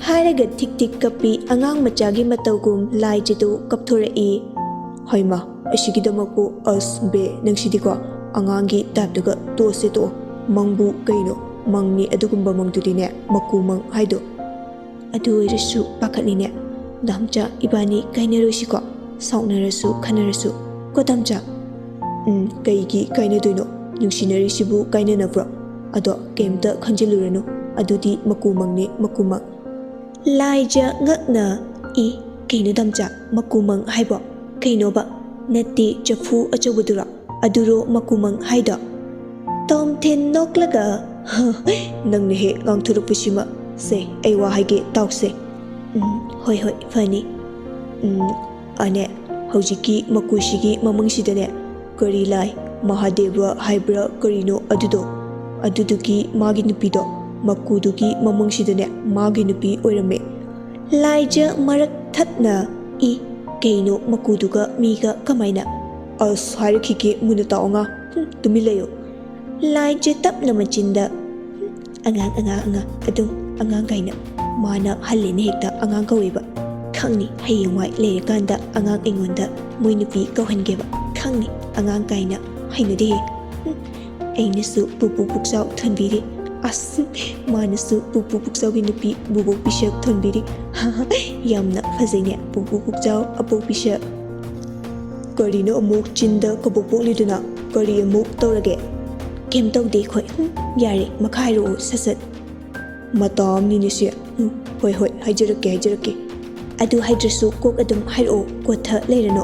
ꯍꯥꯏꯔꯒ ꯊꯤꯛ ꯊꯤꯛ ꯀꯞꯄꯤ꯫ ꯑꯉꯥꯡ ꯃꯆꯥꯒꯤ ꯃꯇꯧꯒꯨꯝ ꯂꯥꯏꯖꯗꯨ ꯀꯞꯊꯣꯔꯛꯏ꯫ "ꯍꯩꯃꯥ, ꯑꯁꯤꯒꯤꯗꯃꯛꯄꯨ? ꯑꯁ ꯕꯦ, ꯅꯪꯁꯤꯗꯤꯀꯣ, ꯑꯉꯥꯡꯒꯤ ꯇꯥꯏꯞꯇꯒ ꯇꯣꯛꯑꯁꯦ, ꯇꯣꯛꯑꯣ꯫ ꯃꯪꯕꯨ ꯀꯩꯅꯣ? ꯃꯪꯅꯤ, ꯑꯗꯨꯒꯨꯝꯕ ꯃꯪꯗꯨꯗꯤꯅꯦ, ꯃꯀꯨ ꯃꯪ ꯍꯥꯏꯗꯣ꯫ ꯑꯗꯨ ꯑꯣꯏꯔꯁꯨ ꯄꯥꯈꯠꯂꯤꯅꯦ꯫ ꯗꯥꯝꯆꯥ, ꯏꯕꯥꯅꯤ ꯀꯥꯏꯅꯔꯣꯏꯁꯤꯀꯣ, ꯁꯥꯎꯅꯔꯁꯨ ꯈꯟꯅꯔꯁꯨ꯫ ꯀꯣ ꯗꯥꯝꯆꯥ?" "ꯎꯝ, ꯀꯩꯒꯤ ꯀꯥꯏꯅꯗꯣꯏꯅꯣ? ꯅꯨꯡꯁꯤꯅꯔꯤꯁꯤꯕꯨ ꯀꯥꯏꯅꯅꯕ꯭ꯔꯣ? ꯑꯗꯣ ꯀꯩꯝꯇ ꯈꯟꯖꯤꯜꯂꯨꯔꯅꯨ, ꯑꯗꯨꯗꯤ ꯃꯀꯨ ꯃꯪꯅꯦ, ꯃꯀꯨ ꯃꯪ꯫" ꯂꯥꯏꯖ ꯉꯛꯅ, "ꯏ, ꯀꯩꯅꯣ ꯗꯥꯝꯆꯥ, ꯃꯀꯨ ꯃꯪ ꯍꯥꯏꯕꯣ? ꯀꯩꯅꯣꯕ? ꯅꯠꯇꯦ, ꯆꯐꯨ ꯑꯆꯧꯕꯗꯨꯔꯣ? ꯑꯗꯨꯔꯣ ꯃꯀꯨ ꯃꯪ ꯍꯥꯏꯗꯣ?" ꯇꯣꯝꯊꯤꯟ ꯅꯣꯛꯂꯒ, ꯅꯪꯅ ꯍꯦꯛ ꯉꯥꯡꯊꯣꯔꯛꯄꯁꯤꯃ꯫ ꯁꯦ, ꯑꯩ ꯋꯥ ꯍꯥꯏꯒꯦ, ꯇꯥꯎꯁꯦ꯫ ꯎꯝ, ꯍꯣꯏ, ꯍꯣꯏ, ꯐꯅꯤ꯫ ꯎꯝ, ꯑꯅꯦ, ꯍꯧꯖꯤꯛꯀꯤ ꯃꯀꯨꯁꯤꯒꯤ ꯃꯃꯪꯁꯤꯗꯅꯦ, ꯀꯔꯤ ꯂꯥꯏ, ꯃꯍꯥꯗꯦꯕ ꯍꯥꯏꯕ꯭ꯔꯥ ꯀꯔꯤꯅꯣ ꯑꯗꯨꯗꯣ, ꯑꯗꯨꯗꯨꯒꯤ ꯃꯥꯒꯤ ꯅꯨꯄꯤꯗꯣ, ꯃꯀꯨꯗꯨꯒꯤ ꯃꯃꯪꯁꯤꯗꯅꯦ, ꯃꯥꯒꯤ ꯅꯨꯄꯤ ꯑꯣꯏꯔꯝꯃꯦ꯫ ꯂꯥꯏꯖ ꯃꯔꯛ ꯊꯠꯅ꯫ ꯏ, ꯀꯩꯅꯣ ꯃꯀꯨꯗꯨꯒ ꯃꯤꯒ ꯀꯃꯥꯏꯅ? ꯑꯁ, ꯍꯥꯏꯔꯛꯈꯤꯒꯦ, ꯃꯨꯟꯅ ꯇꯥꯎ ꯑꯉꯥꯡ꯫ ꯍꯨꯝ, ꯇꯨꯃꯤꯟ ꯂꯩꯌꯨ꯫ ꯂꯥꯏꯖ ꯇꯞꯅ ꯃꯆꯤꯟꯗ, "ꯍꯨꯝ, ꯑꯉꯥꯡ, ꯑꯉꯥꯡ, ꯑꯉꯥꯡ, ꯑꯗꯨꯝ ꯑꯉꯥꯡ ꯀꯥꯏꯅ꯫ ꯃꯥꯅ ꯍꯜꯂꯦꯅ ꯍꯦꯛꯇ ꯑꯉꯥꯡ ꯀꯧꯋꯦꯕ꯫ ꯈꯪꯅꯤ, ꯍꯌꯦꯡꯋꯥꯏ ꯂꯩꯔꯀꯥꯟꯗ ꯑꯉꯥꯡ ꯑꯩꯉꯣꯟꯗ ꯃꯣꯏ ꯅꯨꯄꯤ ꯀꯧꯍꯟꯒꯦꯕ꯫ ꯈꯪꯅꯤ, ꯑꯉꯥꯡ ꯀꯥꯏꯅ꯫ ꯍꯩꯅꯗꯦꯍꯦ꯫ ꯍꯨꯝ, ꯑꯩꯅꯁꯨ ꯄꯨꯄꯨ ꯄꯨꯛꯆꯥꯎ ꯊꯣꯟꯕꯤꯔꯤ꯫ ꯑꯁ, ꯃꯥꯅꯁꯨ ꯄꯨꯄꯨ ꯄꯨꯛꯆꯥꯎꯒꯤ ꯅꯨꯄꯤ ꯕꯨꯕꯣꯛ ꯄꯤꯁꯛ ꯊꯣꯟꯕꯤꯔꯤ꯫ ꯌꯥꯝꯅ ꯐꯖꯩꯅꯦ, ꯄꯨꯄꯨ ꯄꯨꯛꯆꯥꯎ ꯑꯄꯣꯛ ꯄꯤꯁꯛ꯫ ꯀꯔꯤꯅꯣ ꯑꯃꯨꯛ ꯆꯤꯟꯗ ꯀꯕꯣꯛ ꯄꯣꯛꯂꯤꯗꯨꯅ? ꯀꯔꯤ ꯑꯃꯨꯛ ꯇꯧꯔꯒꯦ? ꯀꯩꯝ ꯇꯧꯗꯦ ꯑꯩꯈꯣꯏ꯫ ꯍꯨꯝ, ꯌꯥꯔꯦ, ꯃꯈꯥ ꯍꯥꯏꯔꯛꯑꯣ, ꯁꯠ ꯁꯠ꯫ ꯃꯇꯥ ꯑꯃꯅꯤꯅꯦ ꯁꯤ꯫ ꯎꯝ, ꯍꯣꯏ, ꯍꯣꯏ, ꯍꯥꯏꯖꯔꯛꯀꯦ, ꯍꯥꯏꯖꯔꯛꯀꯦ꯫ ꯑꯗꯨ ꯍꯥꯏꯗ꯭ꯔꯁꯨ ꯀꯣꯛ ꯑꯗꯨꯝ ꯍꯥꯏꯔꯛꯑꯣ, ꯀꯣꯠꯊ ꯂꯩꯔꯅꯨ꯫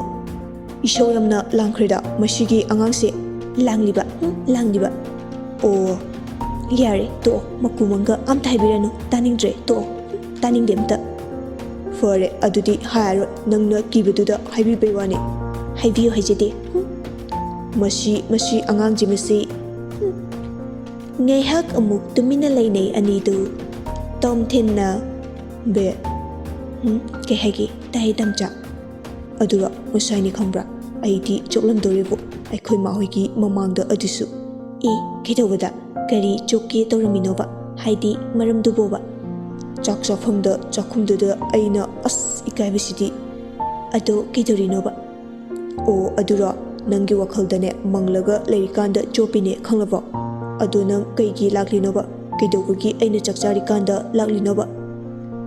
ꯏꯁꯧ ꯌꯥꯝꯅ ꯂꯥꯡꯈ꯭ꯔꯦꯗ ꯃꯁꯤꯒꯤ ꯑꯉꯥꯡꯁꯦ꯫ ꯂꯥꯡꯂꯤꯕ, ꯎꯝ, ꯂꯥꯡꯂꯤꯕ꯫ ꯑꯣ, ꯌꯥꯔꯦ, ꯇꯣꯛꯑꯣ, ꯃꯀꯨ ꯃꯪꯒ ꯑꯝꯇ ꯍꯥꯏꯕꯤꯔꯅꯨ, ꯇꯥꯅꯤꯡꯗ꯭ꯔꯦ, ꯇꯣꯛꯑꯣ, ꯎꯝ, ꯇꯥꯅꯤꯡꯗꯦ ꯑꯝꯇ꯫ ꯐꯔꯦ, ꯑꯗꯨꯗꯤ ꯍꯥꯏꯔꯔꯣꯏ, ꯅꯪꯅ ꯀꯤꯕꯗꯨꯗ ꯍꯥꯏꯕꯤꯕꯩ ꯋꯥꯅꯤ꯫ ꯍꯥꯏꯕꯤꯌꯨ ꯍꯥꯏꯖꯗꯦ꯫ ꯎꯝ꯫ ꯃꯁꯤ, ꯃꯁꯤ ꯑꯉꯥꯡꯁꯤ ꯃꯁꯤ꯫ ꯎꯝ꯫ ꯉꯥꯏꯍꯥꯛ ꯑꯃꯨꯛ ꯇꯨꯃꯤꯟꯅ ꯂꯩꯅꯩ ꯑꯅꯤꯗꯨ꯫ ꯇꯣꯝꯊꯤꯟꯅ, "ꯕꯦ, ꯎꯝ, ꯀꯩ ꯍꯥꯏꯒꯦ? ꯇꯥꯏ, ꯗꯥꯝꯆꯥ꯫ ꯑꯗꯨꯒ ꯉꯁꯥꯏꯅꯤ ꯈꯪꯕ꯭ꯔꯥ? ꯑꯩꯗꯤ ꯆꯣꯛꯂꯝꯗꯣꯔꯦꯕꯣ, ꯑꯩꯈꯣꯏ ꯃꯥꯍꯣꯏꯒꯤ ꯃꯃꯥꯡꯗ ꯑꯗꯨꯁꯨ꯫" "ꯑꯦ, ꯀꯩꯗꯧꯕꯗ? ꯀꯔꯤ ꯆꯣꯛꯀꯦ ꯇꯧꯔꯝꯃꯤꯅꯣꯕ? ꯍꯥꯏꯗꯤ ꯃꯔꯝꯗꯨꯕꯣꯕ?" "ꯆꯥꯛ ꯆꯥꯐꯝꯗ ꯆꯥꯛꯈꯨꯝꯗꯨꯗ ꯑꯩꯅ, ꯑꯁ, ꯏꯀꯥꯏꯕꯁꯤꯗꯤ꯫" "ꯑꯗꯣ ꯀꯩꯗꯧꯔꯤꯅꯣꯕ?" "ꯑꯣ, ꯑꯗꯨꯔꯣ? ꯅꯪꯒꯤ ꯋꯥꯈꯜꯗꯅꯦ ꯃꯪꯂꯒ ꯂꯩꯔꯤꯀꯥꯟꯗ ꯆꯣꯞꯄꯤꯅꯦ, ꯈꯪꯂꯕꯣ? ꯑꯗꯣ ꯅꯪ ꯀꯩꯒꯤ ꯂꯥꯛꯂꯤꯅꯣꯕ? ꯀꯩꯗꯧꯕꯒꯤ ꯑꯩꯅ ꯆꯥꯛ ꯆꯥꯔꯤꯀꯥꯟꯗ ꯂꯥꯛꯂꯤꯅꯣꯕ?"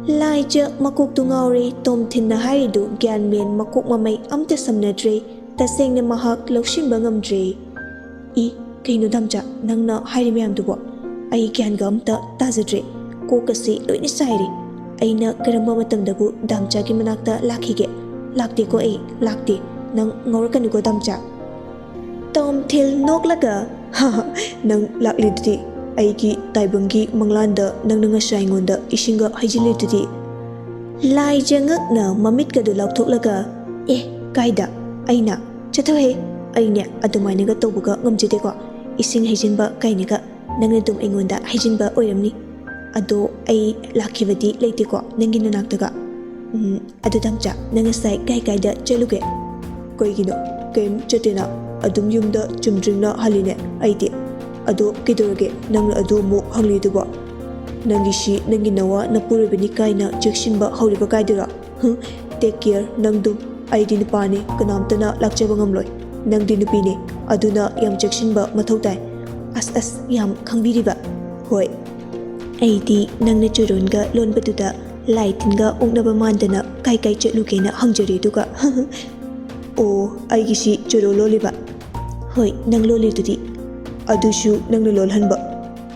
ꯂꯥꯏꯖ ꯃꯀꯣꯛꯇꯨ ꯉꯥꯎꯔꯦ, ꯇꯣꯝꯊꯤꯟꯅ ꯍꯥꯏꯔꯤꯗꯨ ꯒ꯭ꯌꯥꯟ ꯃꯦꯟ ꯃꯀꯣꯛ ꯃꯃꯩ ꯑꯝꯇ ꯁꯝꯅꯗ꯭ꯔꯦ꯫ ꯇꯁꯦꯡꯅ ꯃꯍꯥꯛ ꯂꯧꯁꯤꯟꯕ ꯉꯝꯗ꯭ꯔꯦ꯫ "ꯏ, ꯀꯩꯅꯣ ꯗꯥꯝꯆꯥ, ꯅꯪꯅ ꯍꯥꯏꯔꯤ ꯃꯌꯥꯝꯗꯨꯕꯣ? ꯑꯩ ꯒ꯭ꯌꯥꯟꯒ ꯑꯝꯇ ꯇꯥꯖꯗ꯭ꯔꯦ꯫ ꯀꯣꯛꯀꯁꯤ ꯂꯣꯏꯅ ꯆꯥꯏꯔꯦ꯫ ꯑꯩꯅ ꯀꯔꯝꯕ ꯃꯇꯝꯗꯕꯨ ꯗꯥꯝꯆꯥꯒꯤ ꯃꯅꯥꯛꯇ ꯂꯥꯛꯈꯤꯒꯦ? ꯂꯥꯛꯇꯦꯀꯣ ꯑꯩ, ꯂꯥꯛꯇꯦ꯫ ꯅꯪ ꯉꯥꯎꯔꯛꯀꯅꯨꯀꯣ ꯗꯥꯝꯆꯥ꯫" ꯇꯣꯝꯊꯤꯜ ꯅꯣꯛꯂꯒ, "ꯍꯥ ꯍꯥ, ꯅꯪ ꯂꯥꯛꯂꯤꯗꯨꯗꯤ?" ꯑꯩꯒꯤ ꯇꯥꯏꯕꯪꯒꯤ ꯃꯪꯂꯥꯟꯗ ꯅꯪꯅ ꯉꯁꯥꯏ ꯑꯩꯉꯣꯟꯗ ꯏꯁꯤꯡꯒ ꯍꯩꯖꯤꯜꯂꯤꯗꯨꯗꯤ꯫ ꯂꯥꯏꯖ ꯉꯛꯅ ꯃꯃꯤꯠꯀꯗꯨ ꯂꯥꯎꯊꯣꯛꯂꯒ, "ꯑꯦ, ꯀꯥꯏꯗ? ꯑꯩꯅ? ꯆꯠꯊꯣꯛꯍꯦ! ꯑꯩꯅꯦ ꯑꯗꯨꯃꯥꯏꯅꯒ ꯇꯧꯕꯒ ꯉꯝꯖꯗꯦꯀꯣ꯫ ꯏꯁꯤꯡ ꯍꯩꯖꯤꯟꯕ ꯀꯥꯏꯅꯒ ꯅꯪꯅ ꯑꯗꯨꯝ ꯑꯩꯉꯣꯟꯗ ꯍꯩꯖꯤꯟꯕ ꯑꯣꯏꯔꯝꯅꯤ꯫ ꯑꯗꯣ ꯑꯩ ꯂꯥꯛꯈꯤꯕꯗꯤ ꯂꯩꯇꯦꯀꯣ ꯅꯪꯒꯤ ꯅꯅꯥꯛꯇꯒ꯫ ꯎꯝ, ꯑꯗꯨ ꯗꯥꯝꯆꯥ, ꯅꯪ ꯉꯁꯥꯏ ꯀꯥꯏ ꯀꯥꯏꯗ ꯆꯠꯂꯨꯒꯦ?" "ꯀꯩꯒꯤꯅꯣ? ꯀꯩꯝ ꯆꯠꯇꯦꯅ꯫ ꯑꯗꯨꯝ ꯌꯨꯝꯗ ꯆꯨꯝꯗ꯭ꯔꯤꯡꯅ ꯍꯜꯂꯤꯅꯦ ꯑꯩꯗꯤ꯫ ꯑꯗꯣ ꯀꯩꯗꯧꯔꯒꯦ ꯅꯪꯅ ꯑꯗꯨ ꯑꯃꯨꯛ ꯍꯪꯂꯤꯗꯨꯕꯣ? ꯅꯪꯒꯤꯁꯤ ꯅꯪꯒꯤ ꯅꯋꯥ ꯅꯄꯨꯔꯣꯏꯕꯅꯤ ꯀꯥꯏꯅ ꯆꯦꯛꯁꯤꯟꯕ ꯍꯧꯔꯤꯕ ꯀꯥꯏꯗꯨꯔꯣ? ꯍꯨꯝ, take care ꯅꯪꯗꯨ꯫ ꯑꯩꯗꯤ ꯅꯨꯄꯥꯅꯤ, ꯀꯅꯥꯝꯇꯅ ꯂꯥꯛꯆꯕ ꯉꯝꯂꯣꯏ꯫ ꯅꯪꯗꯤ ꯅꯨꯄꯤꯅꯤ, ꯑꯗꯨꯅ ꯌꯥꯝ ꯆꯦꯛꯁꯤꯟꯕ ꯃꯊꯧ ꯇꯥꯏ꯫" "ꯑꯁ, ꯑꯁ, ꯌꯥꯝ ꯈꯪꯕꯤꯔꯤꯕ꯫ ꯍꯣꯏ, ꯑꯩꯗꯤ ꯅꯪꯅ ꯆꯨꯔꯣꯟꯒ ꯂꯣꯟꯕꯗꯨꯗ ꯂꯥꯏ ꯇꯤꯟꯒ ꯑꯣꯛꯅꯕ ꯃꯥꯟꯗꯅ ꯀꯥꯏ ꯀꯥꯏ ꯆꯠꯂꯨꯒꯦꯅ ꯍꯪꯖꯔꯦ ꯑꯗꯨꯒ꯫" "ꯑꯣ, ꯑꯩꯒꯤꯁꯤ ꯆꯨꯔꯣ ꯂꯣꯜꯂꯤꯕ?" "ꯍꯣꯏ, ꯅꯪ ꯂꯣꯜꯂꯤꯗꯨꯗꯤ꯫" "ꯑꯗꯨꯁꯨ ꯅꯪꯅ ꯂꯣꯜꯍꯟꯕ?"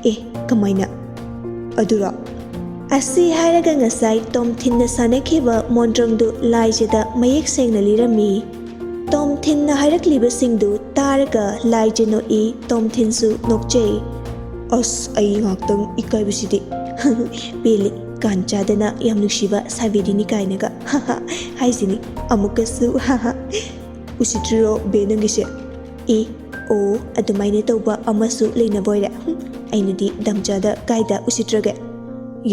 "ꯑꯦ, ꯀꯃꯥꯏꯅ?" "ꯑꯗꯨꯔꯣ?" ꯑꯁꯤ ꯍꯥꯏꯔꯒ ꯉꯁꯥꯏ ꯇꯣꯝꯊꯤꯟꯅ ꯁꯥꯟꯅꯈꯤꯕ ꯃꯣꯟꯗ꯭ꯔꯪꯗꯨ ꯂꯥꯏꯖꯗ ꯃꯌꯦꯛ ꯁꯦꯡꯅ ꯂꯤꯔꯝꯃꯤ꯫ ꯇꯣꯝꯊꯤꯟꯅ ꯍꯥꯏꯔꯛꯂꯤꯕꯁꯤꯡꯗꯨ ꯇꯥꯔꯒ ꯂꯥꯏꯖ ꯅꯣꯛꯏ, ꯇꯣꯝꯊꯤꯟꯁꯨ ꯅꯣꯛꯆꯩ꯫ "ꯑꯁ, ꯑꯩ ꯉꯥꯛꯇꯪ ꯏꯀꯥꯏꯕꯁꯤꯗꯤ꯫" "ꯄꯦꯜꯂꯤ, ꯀꯥꯟ ꯆꯥꯗꯅ ꯌꯥꯝ ꯅꯨꯡꯁꯤꯕ ꯁꯥꯕꯤꯔꯤꯅꯤ ꯀꯥꯏꯅꯒ ꯍꯥꯏꯁꯤꯅꯤ ꯑꯃꯨꯛꯀꯁꯨ꯫ ꯎꯁꯤꯠꯇ꯭ꯔꯤꯔꯣ ꯕꯦ ꯅꯪꯒꯤꯁꯦ?" "ꯑꯦ, ꯑꯣ, ꯑꯗꯨꯃꯥꯏꯅ ꯇꯧꯕ ꯑꯃꯁꯨ ꯂꯩꯅꯕ ꯑꯣꯏꯔꯦ꯫ ꯍꯨꯝ, ꯑꯩꯅꯗꯤ ꯗꯥꯝꯆꯥꯗ ꯀꯥꯏꯗ ꯎꯁꯤꯠꯇ꯭ꯔꯒꯦ?"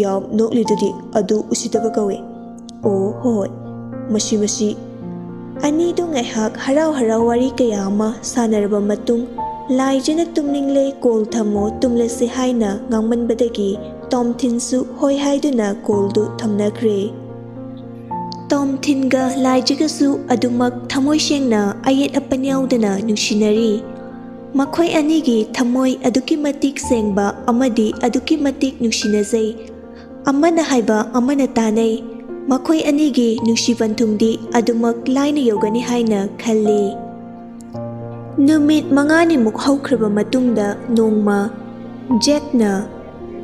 "ꯌꯥꯝ ꯅꯣꯛꯂꯤꯗꯨꯗꯤ, ꯑꯗꯨ ꯎꯁꯤꯠꯇꯕ ꯀꯧꯋꯦ꯫" "ꯑꯣ, ꯍꯣꯏ, ꯃꯁꯤ, ꯃꯁꯤ꯫" ꯑꯅꯤꯗꯨ ꯉꯥꯏꯍꯥꯛ ꯍꯔꯥꯎ ꯍꯔꯥꯎ ꯋꯥꯔꯤ ꯀꯌꯥ ꯑꯃ ꯁꯥꯟꯅꯔꯕ ꯃꯇꯨꯡ, ꯂꯥꯏꯖꯅ "ꯇꯨꯝꯅꯤꯡꯂꯦ, ꯀꯣꯜ ꯊꯝꯃꯣ, ꯇꯨꯝꯂꯁꯤ" ꯍꯥꯏꯅ ꯉꯥꯡꯃꯟꯕꯗꯒꯤ ꯇꯣꯝꯊꯤꯟꯁꯨ ꯍꯣꯏ ꯍꯥꯏꯗꯨꯅ ꯀꯣꯜꯗꯨ ꯊꯝꯅꯈ꯭ꯔꯦ꯫ ꯇꯣꯝꯊꯤꯟꯒ ꯂꯥꯏꯖꯒꯁꯨ ꯑꯗꯨꯃꯛ ꯊꯃꯣꯏ ꯁꯦꯡꯅ ꯑꯌꯦꯠ ꯑꯄꯟ ꯌꯥꯎꯗꯅ ꯅꯨꯡꯁꯤꯅꯔꯤ꯫ ꯃꯈꯣꯏ ꯑꯅꯤꯒꯤ ꯊꯃꯣꯏ ꯑꯗꯨꯛꯀꯤ ꯃꯇꯤꯛ ꯁꯦꯡꯕ ꯑꯃꯗꯤ ꯑꯗꯨꯛꯀꯤ ꯃꯇꯤꯛ ꯅꯨꯡꯁꯤꯅꯖꯩ꯫ ꯑꯃꯅ ꯍꯥꯏꯕ ꯑꯃꯅ ꯇꯥꯅꯩ꯫ ꯃꯈꯣꯏ ꯑꯅꯤꯒꯤ ꯅꯨꯡꯁꯤ ꯄꯟꯊꯨꯡꯗꯤ ꯑꯗꯨꯃꯛ ꯂꯥꯏꯅ ꯌꯧꯒꯅꯤ ꯍꯥꯏꯅ ꯈꯜꯂꯤ꯫ ꯅꯨꯃꯤꯠ ꯃꯉꯥꯅꯤꯃꯨꯛ ꯍꯧꯈ꯭ꯔꯕ ꯃꯇꯨꯡꯗ ꯅꯣꯡꯃ ꯖꯦꯛꯅ,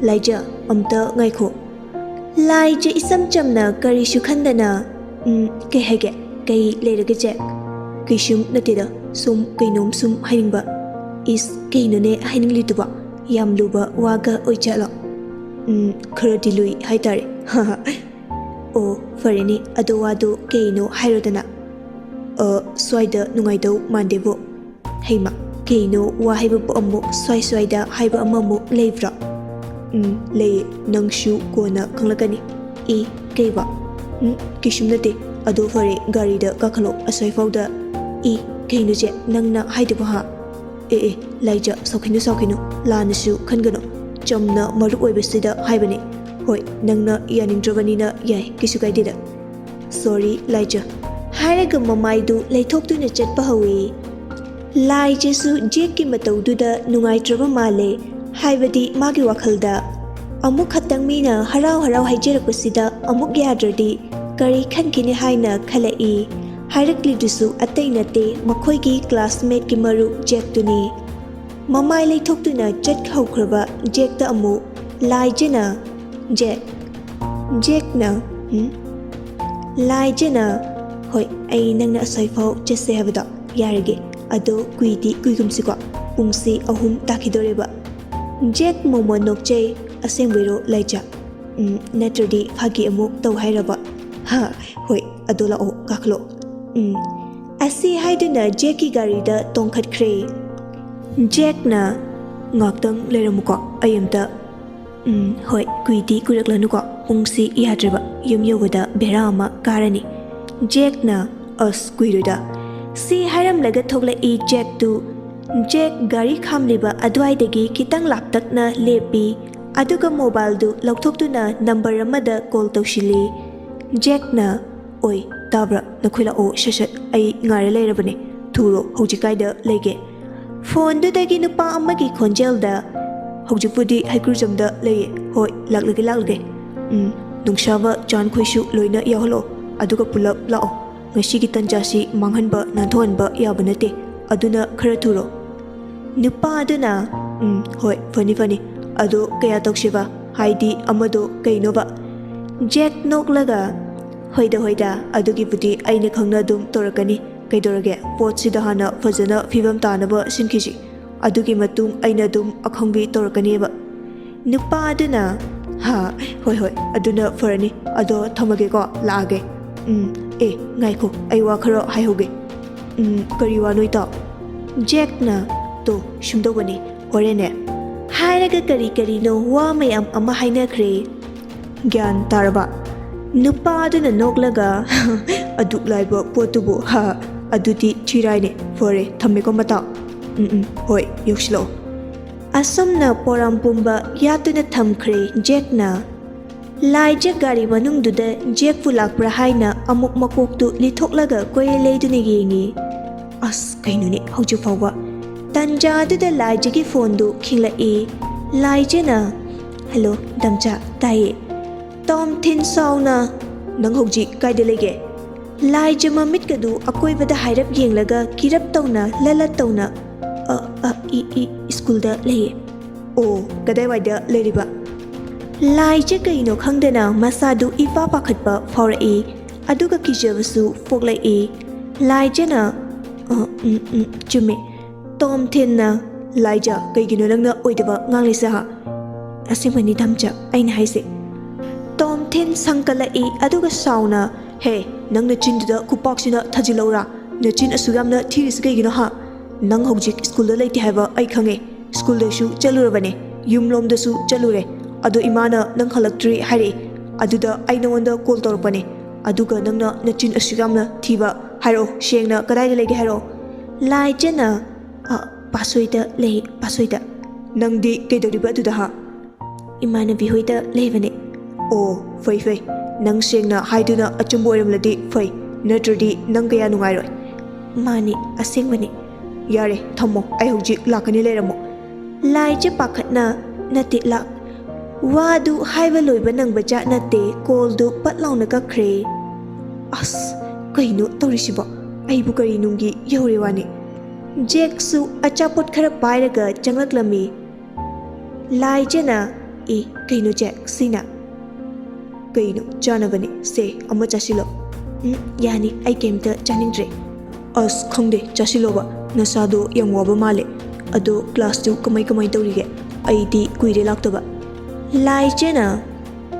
"ꯂꯥꯏꯖ, ꯑꯝꯇ ꯉꯥꯏꯈꯣ꯫" ꯂꯥꯏꯖ ꯏꯆꯝ ꯆꯝꯅ ꯀꯔꯤꯁꯨ ꯈꯟꯗꯅ, "ꯎꯝ, ꯀꯩ ꯍꯥꯏꯒꯦ? ꯀꯩ ꯂꯩꯔꯒꯦ ꯖꯦꯛ?" "ꯀꯩꯁꯨꯝ ꯅꯠꯇꯦꯗ, ꯁꯨꯝ ꯀꯩꯅꯣꯝ ꯁꯨꯝ ꯍꯥꯏꯅꯤꯡꯕ꯫" "ꯏꯁ, ꯀꯩꯅꯣꯅꯦ ꯍꯥꯏꯅꯤꯡꯂꯤꯗꯨꯕꯣ?" ꯌꯥꯝ ꯂꯨꯕ ꯋꯥꯒ ꯑꯣꯏꯖꯥꯠꯂꯣ? ꯎꯝ, ꯈꯔꯗꯤ ꯂꯨꯏ ꯍꯥꯏꯇꯥꯔꯦ꯫ ꯑꯣ, ꯐꯔꯦꯅꯦ, ꯑꯗꯣ ꯋꯥꯗꯣ ꯀꯩꯅꯣ ꯍꯥꯏꯔꯣꯗꯅ꯫ ꯑ, ꯁ꯭ꯋꯥꯏꯗ ꯅꯨꯡꯉꯥꯏꯗꯧ ꯃꯥꯟꯗꯦꯕꯣ꯫ ꯍꯩꯃ, ꯀꯩꯅꯣ ꯋꯥ ꯍꯥꯏꯕꯕꯨ ꯑꯃꯨꯛ ꯁ꯭ꯋꯥꯏ ꯁ꯭ꯋꯥꯏꯗ ꯍꯥꯏꯕ ꯑꯃꯃꯨꯛ ꯂꯩꯕ꯭ꯔꯣ? ꯎꯝ, ꯂꯩꯌꯦ, ꯅꯪꯁꯨ ꯀꯣꯟꯅ ꯈꯪꯂꯛꯀꯅꯤ꯫ ꯑꯦ, ꯀꯩꯕ? ꯎꯝ, ꯀꯩꯁꯨꯝ ꯅꯠꯇꯦ꯫ ꯑꯗꯣ ꯐꯔꯦ, ꯒꯥꯔꯤꯗ ꯀꯥꯈꯠꯂꯣ, ꯑꯁ꯭ꯋꯥꯏꯐꯥꯎꯗ꯫ ꯑꯦ, ꯀꯩꯅꯣ ꯆꯦ, ꯅꯪꯅ ꯍꯥꯏꯗꯨꯕꯨ ꯍꯥ? ꯑꯦ, ꯑꯦ, ꯂꯥꯏꯖ, ꯁꯥꯎꯈꯤꯅꯨ, ꯁꯥꯎꯈꯤꯅꯨ, ꯂꯥꯟꯅꯁꯨ ꯈꯟꯒꯅꯨ꯫ ꯆꯝꯅ ꯃꯔꯨꯞ ꯑꯣꯏꯕꯁꯤꯗ ꯍꯥꯏꯕꯅꯦ꯫ ꯍꯣꯏ, ꯅꯪꯅ ꯌꯥꯅꯤꯡꯗ꯭ꯔꯕꯅꯤꯅ ꯌꯥꯏ, ꯀꯩꯁꯨ ꯀꯥꯏꯗꯦꯗ꯫ ꯁꯣꯔꯤ, ꯂꯥꯏꯖ꯫ ꯍꯥꯏꯔꯒ ꯃꯃꯥꯏꯗꯨ ꯂꯩꯊꯣꯛꯇꯨꯅ ꯆꯠꯄ ꯍꯧꯏ꯫ ꯂꯥꯏꯖꯁꯨ ꯖꯦꯛꯀꯤ ꯃꯇꯧꯗꯨꯗ ꯅꯨꯡꯉꯥꯏꯇ꯭ꯔꯕ ꯃꯥꯜꯂꯦ, ꯍꯥꯏꯕꯗꯤ ꯃꯥꯒꯤ ꯋꯥꯈꯜꯗ꯫ ꯑꯃꯨꯛ ꯈꯛꯇꯪ ꯃꯤꯅ ꯍꯔꯥꯎ ꯍꯔꯥꯎ ꯍꯥꯏꯖꯔꯛꯄꯁꯤꯗ ꯑꯃꯨꯛ ꯌꯥꯗ꯭ꯔꯗꯤ ꯀꯔꯤ ꯈꯟꯈꯤꯅꯤ ꯍꯥꯏꯅ ꯈꯜꯂꯛꯏ꯫ ꯍꯥꯏꯔꯛꯂꯤꯗꯨꯁꯨ ꯑꯇꯩ ꯅꯠꯇꯦ, ꯃꯈꯣꯏꯒꯤ ꯀ꯭ꯂꯥꯁꯃꯦꯠꯀꯤ ꯃꯔꯨꯞ ꯖꯦꯛꯇꯨꯅꯤ꯫ ꯃꯃꯥꯏ ꯂꯩꯊꯣꯛꯇꯨꯅ ꯆꯠꯍꯧꯈ꯭ꯔꯕ ꯖꯦꯛꯇ ꯑꯃꯨꯛ ꯂꯥꯏꯖꯅ, "ꯖꯦꯛ, ꯖꯦꯛꯅ, ꯎꯝ?" ꯂꯥꯏꯖꯅ, "ꯍꯣꯏ, ꯑꯩ ꯅꯪꯅ ꯑꯁ꯭ꯋꯥꯏꯐꯥꯎ ꯆꯠꯁꯦ ꯍꯥꯏꯕꯗꯣ ꯌꯥꯔꯒꯦ꯫ ꯑꯗꯣ ꯀꯨꯏꯗꯤ ꯀꯨꯏꯒꯨꯝꯁꯤꯀꯣ, ꯄꯨꯡꯁꯤ ꯑꯍꯨꯝ ꯇꯥꯈꯤꯗꯣꯔꯦꯕ꯫" ꯖꯦꯛ ꯃꯣꯃꯣꯟ ꯅꯣꯛꯆꯩ꯫ "ꯑꯁꯦꯡꯕꯩꯔꯣ ꯂꯥꯏꯖ? ꯎꯝ, ꯅꯠꯇ꯭ꯔꯗꯤ ꯐꯥꯒꯤ ꯑꯃꯨꯛ ꯇꯧ ꯍꯥꯏꯔꯕ?" "ꯍꯥ, ꯍꯣꯏ, ꯑꯗꯣ ꯂꯥꯛꯑꯣ, ꯀꯥꯈꯠꯂꯣ꯫" ꯎꯝ꯫ ꯑꯁꯤ ꯍꯥꯏꯗꯨꯅ ꯖꯦꯛꯀꯤ ꯒꯥꯔꯤꯗ ꯇꯣꯡꯈꯠꯈ꯭ꯔꯦ꯫ ꯖꯦꯛꯅ, "ꯉꯥꯛꯇꯪ ꯂꯩꯔꯝꯃꯨꯀꯣ, ꯑꯩ ꯑꯝꯇ..." "ꯎꯝ, ꯍꯣꯏ, ꯀꯨꯏꯗꯤ ꯀꯨꯏꯔꯛꯂꯅꯨꯀꯣ, ꯄꯨꯡꯁꯤ ꯌꯥꯗ꯭ꯔꯦꯕ, ꯌꯨꯝ ꯌꯧꯕꯗ ꯚꯦꯔꯥ ꯑꯃ ꯀꯥꯔꯅꯤ꯫" ꯖꯦꯛꯅ, "ꯑꯁ, ꯀꯨꯏꯔꯣꯏꯗ꯫" ꯁꯤ ꯍꯥꯏꯔꯝꯂꯒ ꯊꯣꯛꯂꯛꯏ ꯖꯦꯛꯇꯨ꯫ ꯖꯦꯛ ꯒꯥꯔꯤ ꯈꯥꯝꯂꯤꯕ ꯑꯗꯨꯋꯥꯏꯗꯒꯤ ꯈꯤꯇꯪ ꯂꯥꯞꯇꯛꯅ ꯂꯦꯞꯄꯤ, ꯑꯗꯨꯒ ꯃꯣꯕꯥꯏꯜꯗꯨ ꯂꯧꯊꯣꯛꯇꯨꯅ ꯅꯝꯕꯔ ꯑꯃꯗ ꯀꯣꯜ ꯇꯧꯁꯤꯜꯂꯤ꯫ ꯖꯦꯛꯅ, "ꯑꯣꯏ, ꯇꯥꯕ꯭ꯔꯥ? ꯅꯈꯣꯏ ꯂꯥꯛꯑꯣ, ꯁꯠ ꯁꯠ, ꯑꯩ ꯉꯥꯏꯔ ꯂꯩꯔꯕꯅꯦ꯫ ꯊꯨꯔꯣ, ꯍꯧꯖꯤꯛ ꯀꯥꯏꯗ ꯂꯩꯒꯦ?" ꯐꯣꯟꯗꯨꯗꯒꯤ ꯅꯨꯄꯥ ꯑꯃꯒꯤ ꯈꯣꯟꯖꯦꯜꯗ, "ꯍꯧꯖꯤꯛꯄꯨꯗꯤ ꯍꯩꯀ꯭ꯔꯨꯖꯝꯗ ꯂꯩꯌꯦ꯫ ꯍꯣꯏ, ꯂꯥꯛꯂꯒꯦ, ꯂꯥꯛꯂꯒꯦ꯫ ꯎꯝ, ꯅꯨꯡꯁꯥꯕ, ꯆꯥꯟꯈꯣꯏꯁꯨ ꯂꯣꯏꯅ ꯌꯥꯎꯍꯜꯂꯛꯑꯣ, ꯑꯗꯨꯒ ꯄꯨꯂꯞ ꯂꯥꯛꯑꯣ꯫ ꯉꯁꯤꯒꯤ ꯇꯟꯖꯥꯁꯤ ꯃꯥꯡꯍꯟꯕ ꯅꯥꯟꯊꯣꯛꯍꯟꯕ ꯌꯥꯕ ꯅꯠꯇꯦ, ꯑꯗꯨꯅ ꯈꯔ ꯊꯨꯔꯣ꯫" ꯅꯨꯄꯥ ꯑꯗꯨꯅ, "ꯎꯝ, ꯍꯣꯏ, ꯐꯅꯤ, ꯐꯅꯤ꯫ ꯑꯗꯣ ꯀꯌꯥ ꯇꯧꯁꯦꯕ? ꯍꯥꯏꯗꯤ ꯑꯃꯗꯣ ꯀꯩꯅꯣꯕ?" ꯖꯦꯛ ꯅꯣꯛꯂꯒ, "ꯍꯣꯏꯗ, ꯍꯣꯏꯗ, ꯑꯗꯨꯒꯤꯕꯨꯗꯤ ꯑꯩꯅ ꯈꯪꯅ ꯑꯗꯨꯝ ꯇꯧꯔꯛꯀꯅꯤ꯫ ꯀꯩꯗꯧꯔꯒꯦ? ꯄꯣꯠꯁꯤꯗ ꯍꯥꯟꯅ ꯐꯖꯅ ꯐꯤꯕꯝ ꯇꯥꯅꯕ ꯁꯤꯟꯈꯤꯁꯤ꯫ ꯑꯗꯨꯒꯤ ꯃꯇꯨꯡ ꯑꯩꯅ ꯑꯗꯨꯝ ꯑꯈꯪꯕꯤ ꯇꯧꯔꯛꯀꯅꯦꯕ꯫ ꯅꯨꯄꯥ ꯑꯗꯨꯅ, "ꯍꯥ, ꯍꯣꯏ, ꯍꯣꯏ, ꯑꯗꯨꯅ ꯐꯔꯅꯤ꯫ ꯑꯗꯣ ꯊꯝꯃꯒꯦꯀꯣ, ꯂꯥꯛꯑꯒꯦ꯫ ꯎꯝ, ꯑꯦ, ꯉꯥꯏꯈꯣ, ꯑꯩ ꯋꯥ ꯈꯔ ꯍꯥꯏꯍꯧꯒꯦ꯫" "ꯎꯝ, ꯀꯔꯤ ꯋꯥꯅꯣ, ꯏꯇꯥꯎ?" ꯖꯦꯛꯅ, "ꯇꯣ, ꯁꯨꯝꯗꯧꯕꯅꯤ, ꯍꯣꯔꯦꯟꯅꯦ꯫" ꯍꯥꯏꯔꯒ ꯀꯔꯤ ꯀꯔꯤꯅꯣ ꯋꯥ ꯃꯌꯥꯝ ꯑꯃ ꯍꯥꯏꯅꯈ꯭ꯔꯦ꯫ "ꯒ꯭ꯌꯥꯟ ꯇꯥꯔꯕ?" ꯅꯨꯄꯥ ꯑꯗꯨꯅ ꯅꯣꯛꯂꯒ, "ꯑꯗꯨꯛ ꯂꯥꯏꯕ ꯄꯣꯠꯇꯨꯕꯨ, ꯍꯥ, ꯑꯗꯨꯗꯤ ꯊꯤꯔꯥꯏꯅꯦ꯫ ꯐꯔꯦ, ꯊꯝꯃꯦꯀꯣ, ꯃꯇꯥꯎ꯫ ꯎꯝ, ꯎꯝ, ꯍꯣꯏ, ꯌꯧꯁꯤꯜꯂꯛꯑꯣ꯫" ꯑꯁꯨꯝꯅ ꯄꯣꯔꯥꯝ ꯄꯨꯝꯕ ꯌꯥꯠꯇꯨꯅ ꯊꯝꯈ꯭ꯔꯦ ꯖꯦꯛꯅ꯫ ꯂꯥꯏꯖ ꯒꯥꯔꯤ ꯃꯅꯨꯡꯗꯨꯗ ꯖꯦꯛꯄꯨ ꯂꯥꯛꯄ꯭ꯔꯥ ꯍꯥꯏꯅ ꯑꯃꯨꯛ ꯃꯀꯣꯛꯇꯨ ꯂꯤꯊꯣꯛꯂꯒ ꯀꯣꯏꯂꯩ ꯂꯩꯗꯨꯅ ꯌꯦꯡꯉꯤ꯫ ꯑꯁ, ꯀꯩꯅꯣꯅꯦ, ꯍꯧꯖꯤꯛ ꯐꯥꯎꯕ? ꯇꯟꯖꯥꯗꯨꯗ ꯂꯥꯏꯖꯒꯤ ꯐꯣꯟꯗꯨ ꯈꯤꯡꯂꯛꯏ꯫ ꯂꯥꯏꯖꯅ, "ꯍꯜꯂꯣ, ꯗꯝꯆꯥ, ꯇꯥꯏꯌꯦ꯫" ꯇꯣꯝꯊꯤꯟ ꯁꯥꯎꯅ, "ꯅꯪ ꯍꯧꯖꯤꯛ ꯀꯥꯏꯗ ꯂꯩꯒꯦ?" ꯂꯥꯏꯖ ꯃꯃꯤꯠꯀꯗꯨ ꯑꯀꯣꯏꯕꯗ ꯍꯥꯏꯔꯞ ꯌꯦꯡꯂꯒ ꯀꯤꯔꯞ ꯇꯧꯅ, ꯂꯂꯠ ꯇꯧꯅ, "ꯑ, ꯑ, ꯏ, ꯏ, ꯁ꯭ꯀꯨꯜꯗ ꯂꯩꯌꯦ꯫" "ꯑꯣ, ꯀꯗꯥꯏꯋꯥꯏꯗ ꯂꯩꯔꯤꯕ?" ꯂꯥꯏꯖ ꯀꯩꯅꯣ ꯈꯪꯗꯅ ꯃꯁꯥꯗꯨ ꯏꯄꯥ ꯄꯥꯈꯠꯄ ꯐꯥꯎꯔꯛꯏ, ꯑꯗꯨꯒ ꯀꯤꯖꯕꯁꯨ ꯄꯣꯛꯂꯛꯏ꯫ ꯂꯥꯏꯖꯅ, "ꯑ, ꯎꯝ, ꯎꯝ, ꯆꯨꯝꯃꯦ꯫" ꯇꯣꯝꯊꯤꯟꯅ, "ꯂꯥꯏꯖ, ꯀꯩꯒꯤꯅꯣ ꯅꯪꯅ ꯑꯣꯏꯗꯕ ꯉꯥꯡꯂꯤꯁꯦ, ꯍꯥ?" "ꯑꯁꯦꯡꯕꯅꯤ, ꯗꯝꯆꯥ, ꯑꯩꯅ ꯍꯥꯏꯁꯦ꯫" ꯇꯣꯝꯊꯤꯟ ꯁꯪꯀꯠꯂꯛꯏ, ꯑꯗꯨꯒ ꯁꯥꯎꯅ, "ꯍꯦ, ꯅꯪ ꯅꯆꯤꯟꯗꯨꯗ ꯈꯨꯄꯥꯛꯁꯤꯅ ꯊꯥꯖꯤꯜꯂꯧꯔꯥ? ꯅꯆꯤꯟ ꯑꯁꯨꯛ ꯌꯥꯝꯅ ꯊꯤꯔꯤꯁꯤ ꯀꯩꯒꯤꯅꯣ, ꯍꯥ? ꯅꯪ ꯍꯧꯖꯤꯛ ꯁ꯭ꯀꯨꯜꯗ ꯂꯩꯇꯦ ꯍꯥꯏꯕ ꯑꯩ ꯈꯪꯉꯦ꯫ ꯁ꯭ꯀꯨꯜꯗꯁꯨ ꯆꯠꯂꯨꯔꯕꯅꯦ, ꯌꯨꯝꯂꯣꯝꯗꯁꯨ ꯆꯠꯂꯨꯔꯦ꯫ ꯑꯗꯣ ꯏꯃꯥꯅ ꯅꯪ ꯍꯜꯂꯛꯇ꯭ꯔꯤ ꯍꯥꯏꯔꯛꯏ꯫ ꯑꯗꯨꯗ ꯑꯩ ꯅꯉꯣꯟꯗ ꯀꯣꯜ ꯇꯧꯔꯛꯄꯅꯦ꯫ ꯑꯗꯨꯒ ꯅꯪꯅ ꯅꯆꯤꯟ ꯑꯁꯨꯛ ꯌꯥꯝꯅ ꯊꯤꯕ ꯍꯥꯏꯔꯛꯑꯣ, ꯁꯦꯡꯅ ꯀꯗꯥꯏꯗ ꯂꯩꯒꯦ ꯍꯥꯏꯔꯛꯑꯣ꯫" ꯂꯥꯏꯖꯅ, "ꯑ, ꯄꯥꯁꯣꯏꯗ ꯂꯩ, ꯄꯥꯁꯣꯏꯗ꯫" "ꯅꯪꯗꯤ ꯀꯩꯗꯧꯔꯤꯕ ꯑꯗꯨꯗ, ꯍꯥ?" "ꯏꯃꯥꯟꯅꯕꯤ ꯍꯣꯏꯗ ꯂꯩꯕꯅꯦ꯫" "ꯑꯣ, ꯐꯩ, ꯐꯩ꯫ ꯅꯪ ꯁꯦꯡꯅ ꯍꯥꯏꯗꯨꯅ ꯑꯆꯨꯝꯕ ꯑꯣꯏꯔꯝꯂꯗꯤ ꯐꯩ, ꯅꯠꯇ꯭ꯔꯗꯤ ꯅꯪ ꯀꯌꯥ ꯅꯨꯡꯉꯥꯏꯔꯣꯏ꯫" "ꯃꯥꯅꯤ, ꯑꯁꯦꯡꯕꯅꯤ꯫" "ꯌꯥꯔꯦ, ꯊꯝꯃꯣ, ꯑꯩ ꯍꯧꯖꯤꯛ ꯂꯥꯛꯀꯅꯤ, ꯂꯩꯔꯝꯃꯣ꯫" ꯂꯥꯏꯖ ꯄꯥꯈꯠꯅ, "ꯅꯠꯇꯦ, ꯂꯥꯛ꯫" ꯋꯥꯗꯨ ꯍꯥꯏꯕ ꯂꯣꯏꯕ ꯅꯪꯕ ꯖꯥꯠ ꯅꯠꯇꯦ, ꯀꯣꯜꯗꯨ ꯄꯠ ꯂꯥꯎꯅ ꯀꯛꯈ꯭ꯔꯦ꯫ "ꯑꯁ, ꯀꯩꯅꯣ ꯇꯧꯔꯤꯁꯤꯕꯣ? ꯑꯩꯕꯨ ꯀꯔꯤ ꯅꯨꯡꯒꯤ ꯌꯧꯔꯦ ꯋꯥꯅꯤ?" ꯖꯦꯛꯁꯨ ꯑꯆꯥꯄꯣꯠ ꯈꯔ ꯄꯥꯏꯔꯒ ꯆꯪꯂꯛꯂꯝꯃꯤ꯫ ꯂꯥꯏꯖꯅ, "ꯑꯦ, ꯀꯩꯅꯣ ꯖꯦꯛ, ꯁꯤꯅ?" "ꯀꯩꯅꯣ, ꯆꯥꯅꯕꯅꯦ, ꯁꯦ, ꯑꯃ ꯆꯥꯁꯤꯜꯂꯣ꯫" "ꯎꯝ, ꯌꯥꯅꯤ, ꯑꯩ ꯀꯩꯝꯇ ꯆꯥꯅꯤꯡꯗ꯭ꯔꯦ꯫" "ꯑꯁ, ꯈꯪꯗꯦ, ꯆꯥꯁꯤꯜꯂꯣꯕ, ꯅꯁꯥꯗꯣ ꯌꯥꯝ ꯋꯥꯕ ꯃꯥꯜꯂꯦ꯫" ꯑꯗꯣ ꯀ꯭ꯂꯥꯁꯇꯨ ꯀꯃꯥꯏ ꯀꯃꯥꯏ ꯇꯧꯔꯤꯒꯦ? ꯑꯩꯗꯤ ꯀꯨꯏꯔꯦ ꯂꯥꯛꯇꯕ꯫ ꯂꯥꯏꯖꯅ,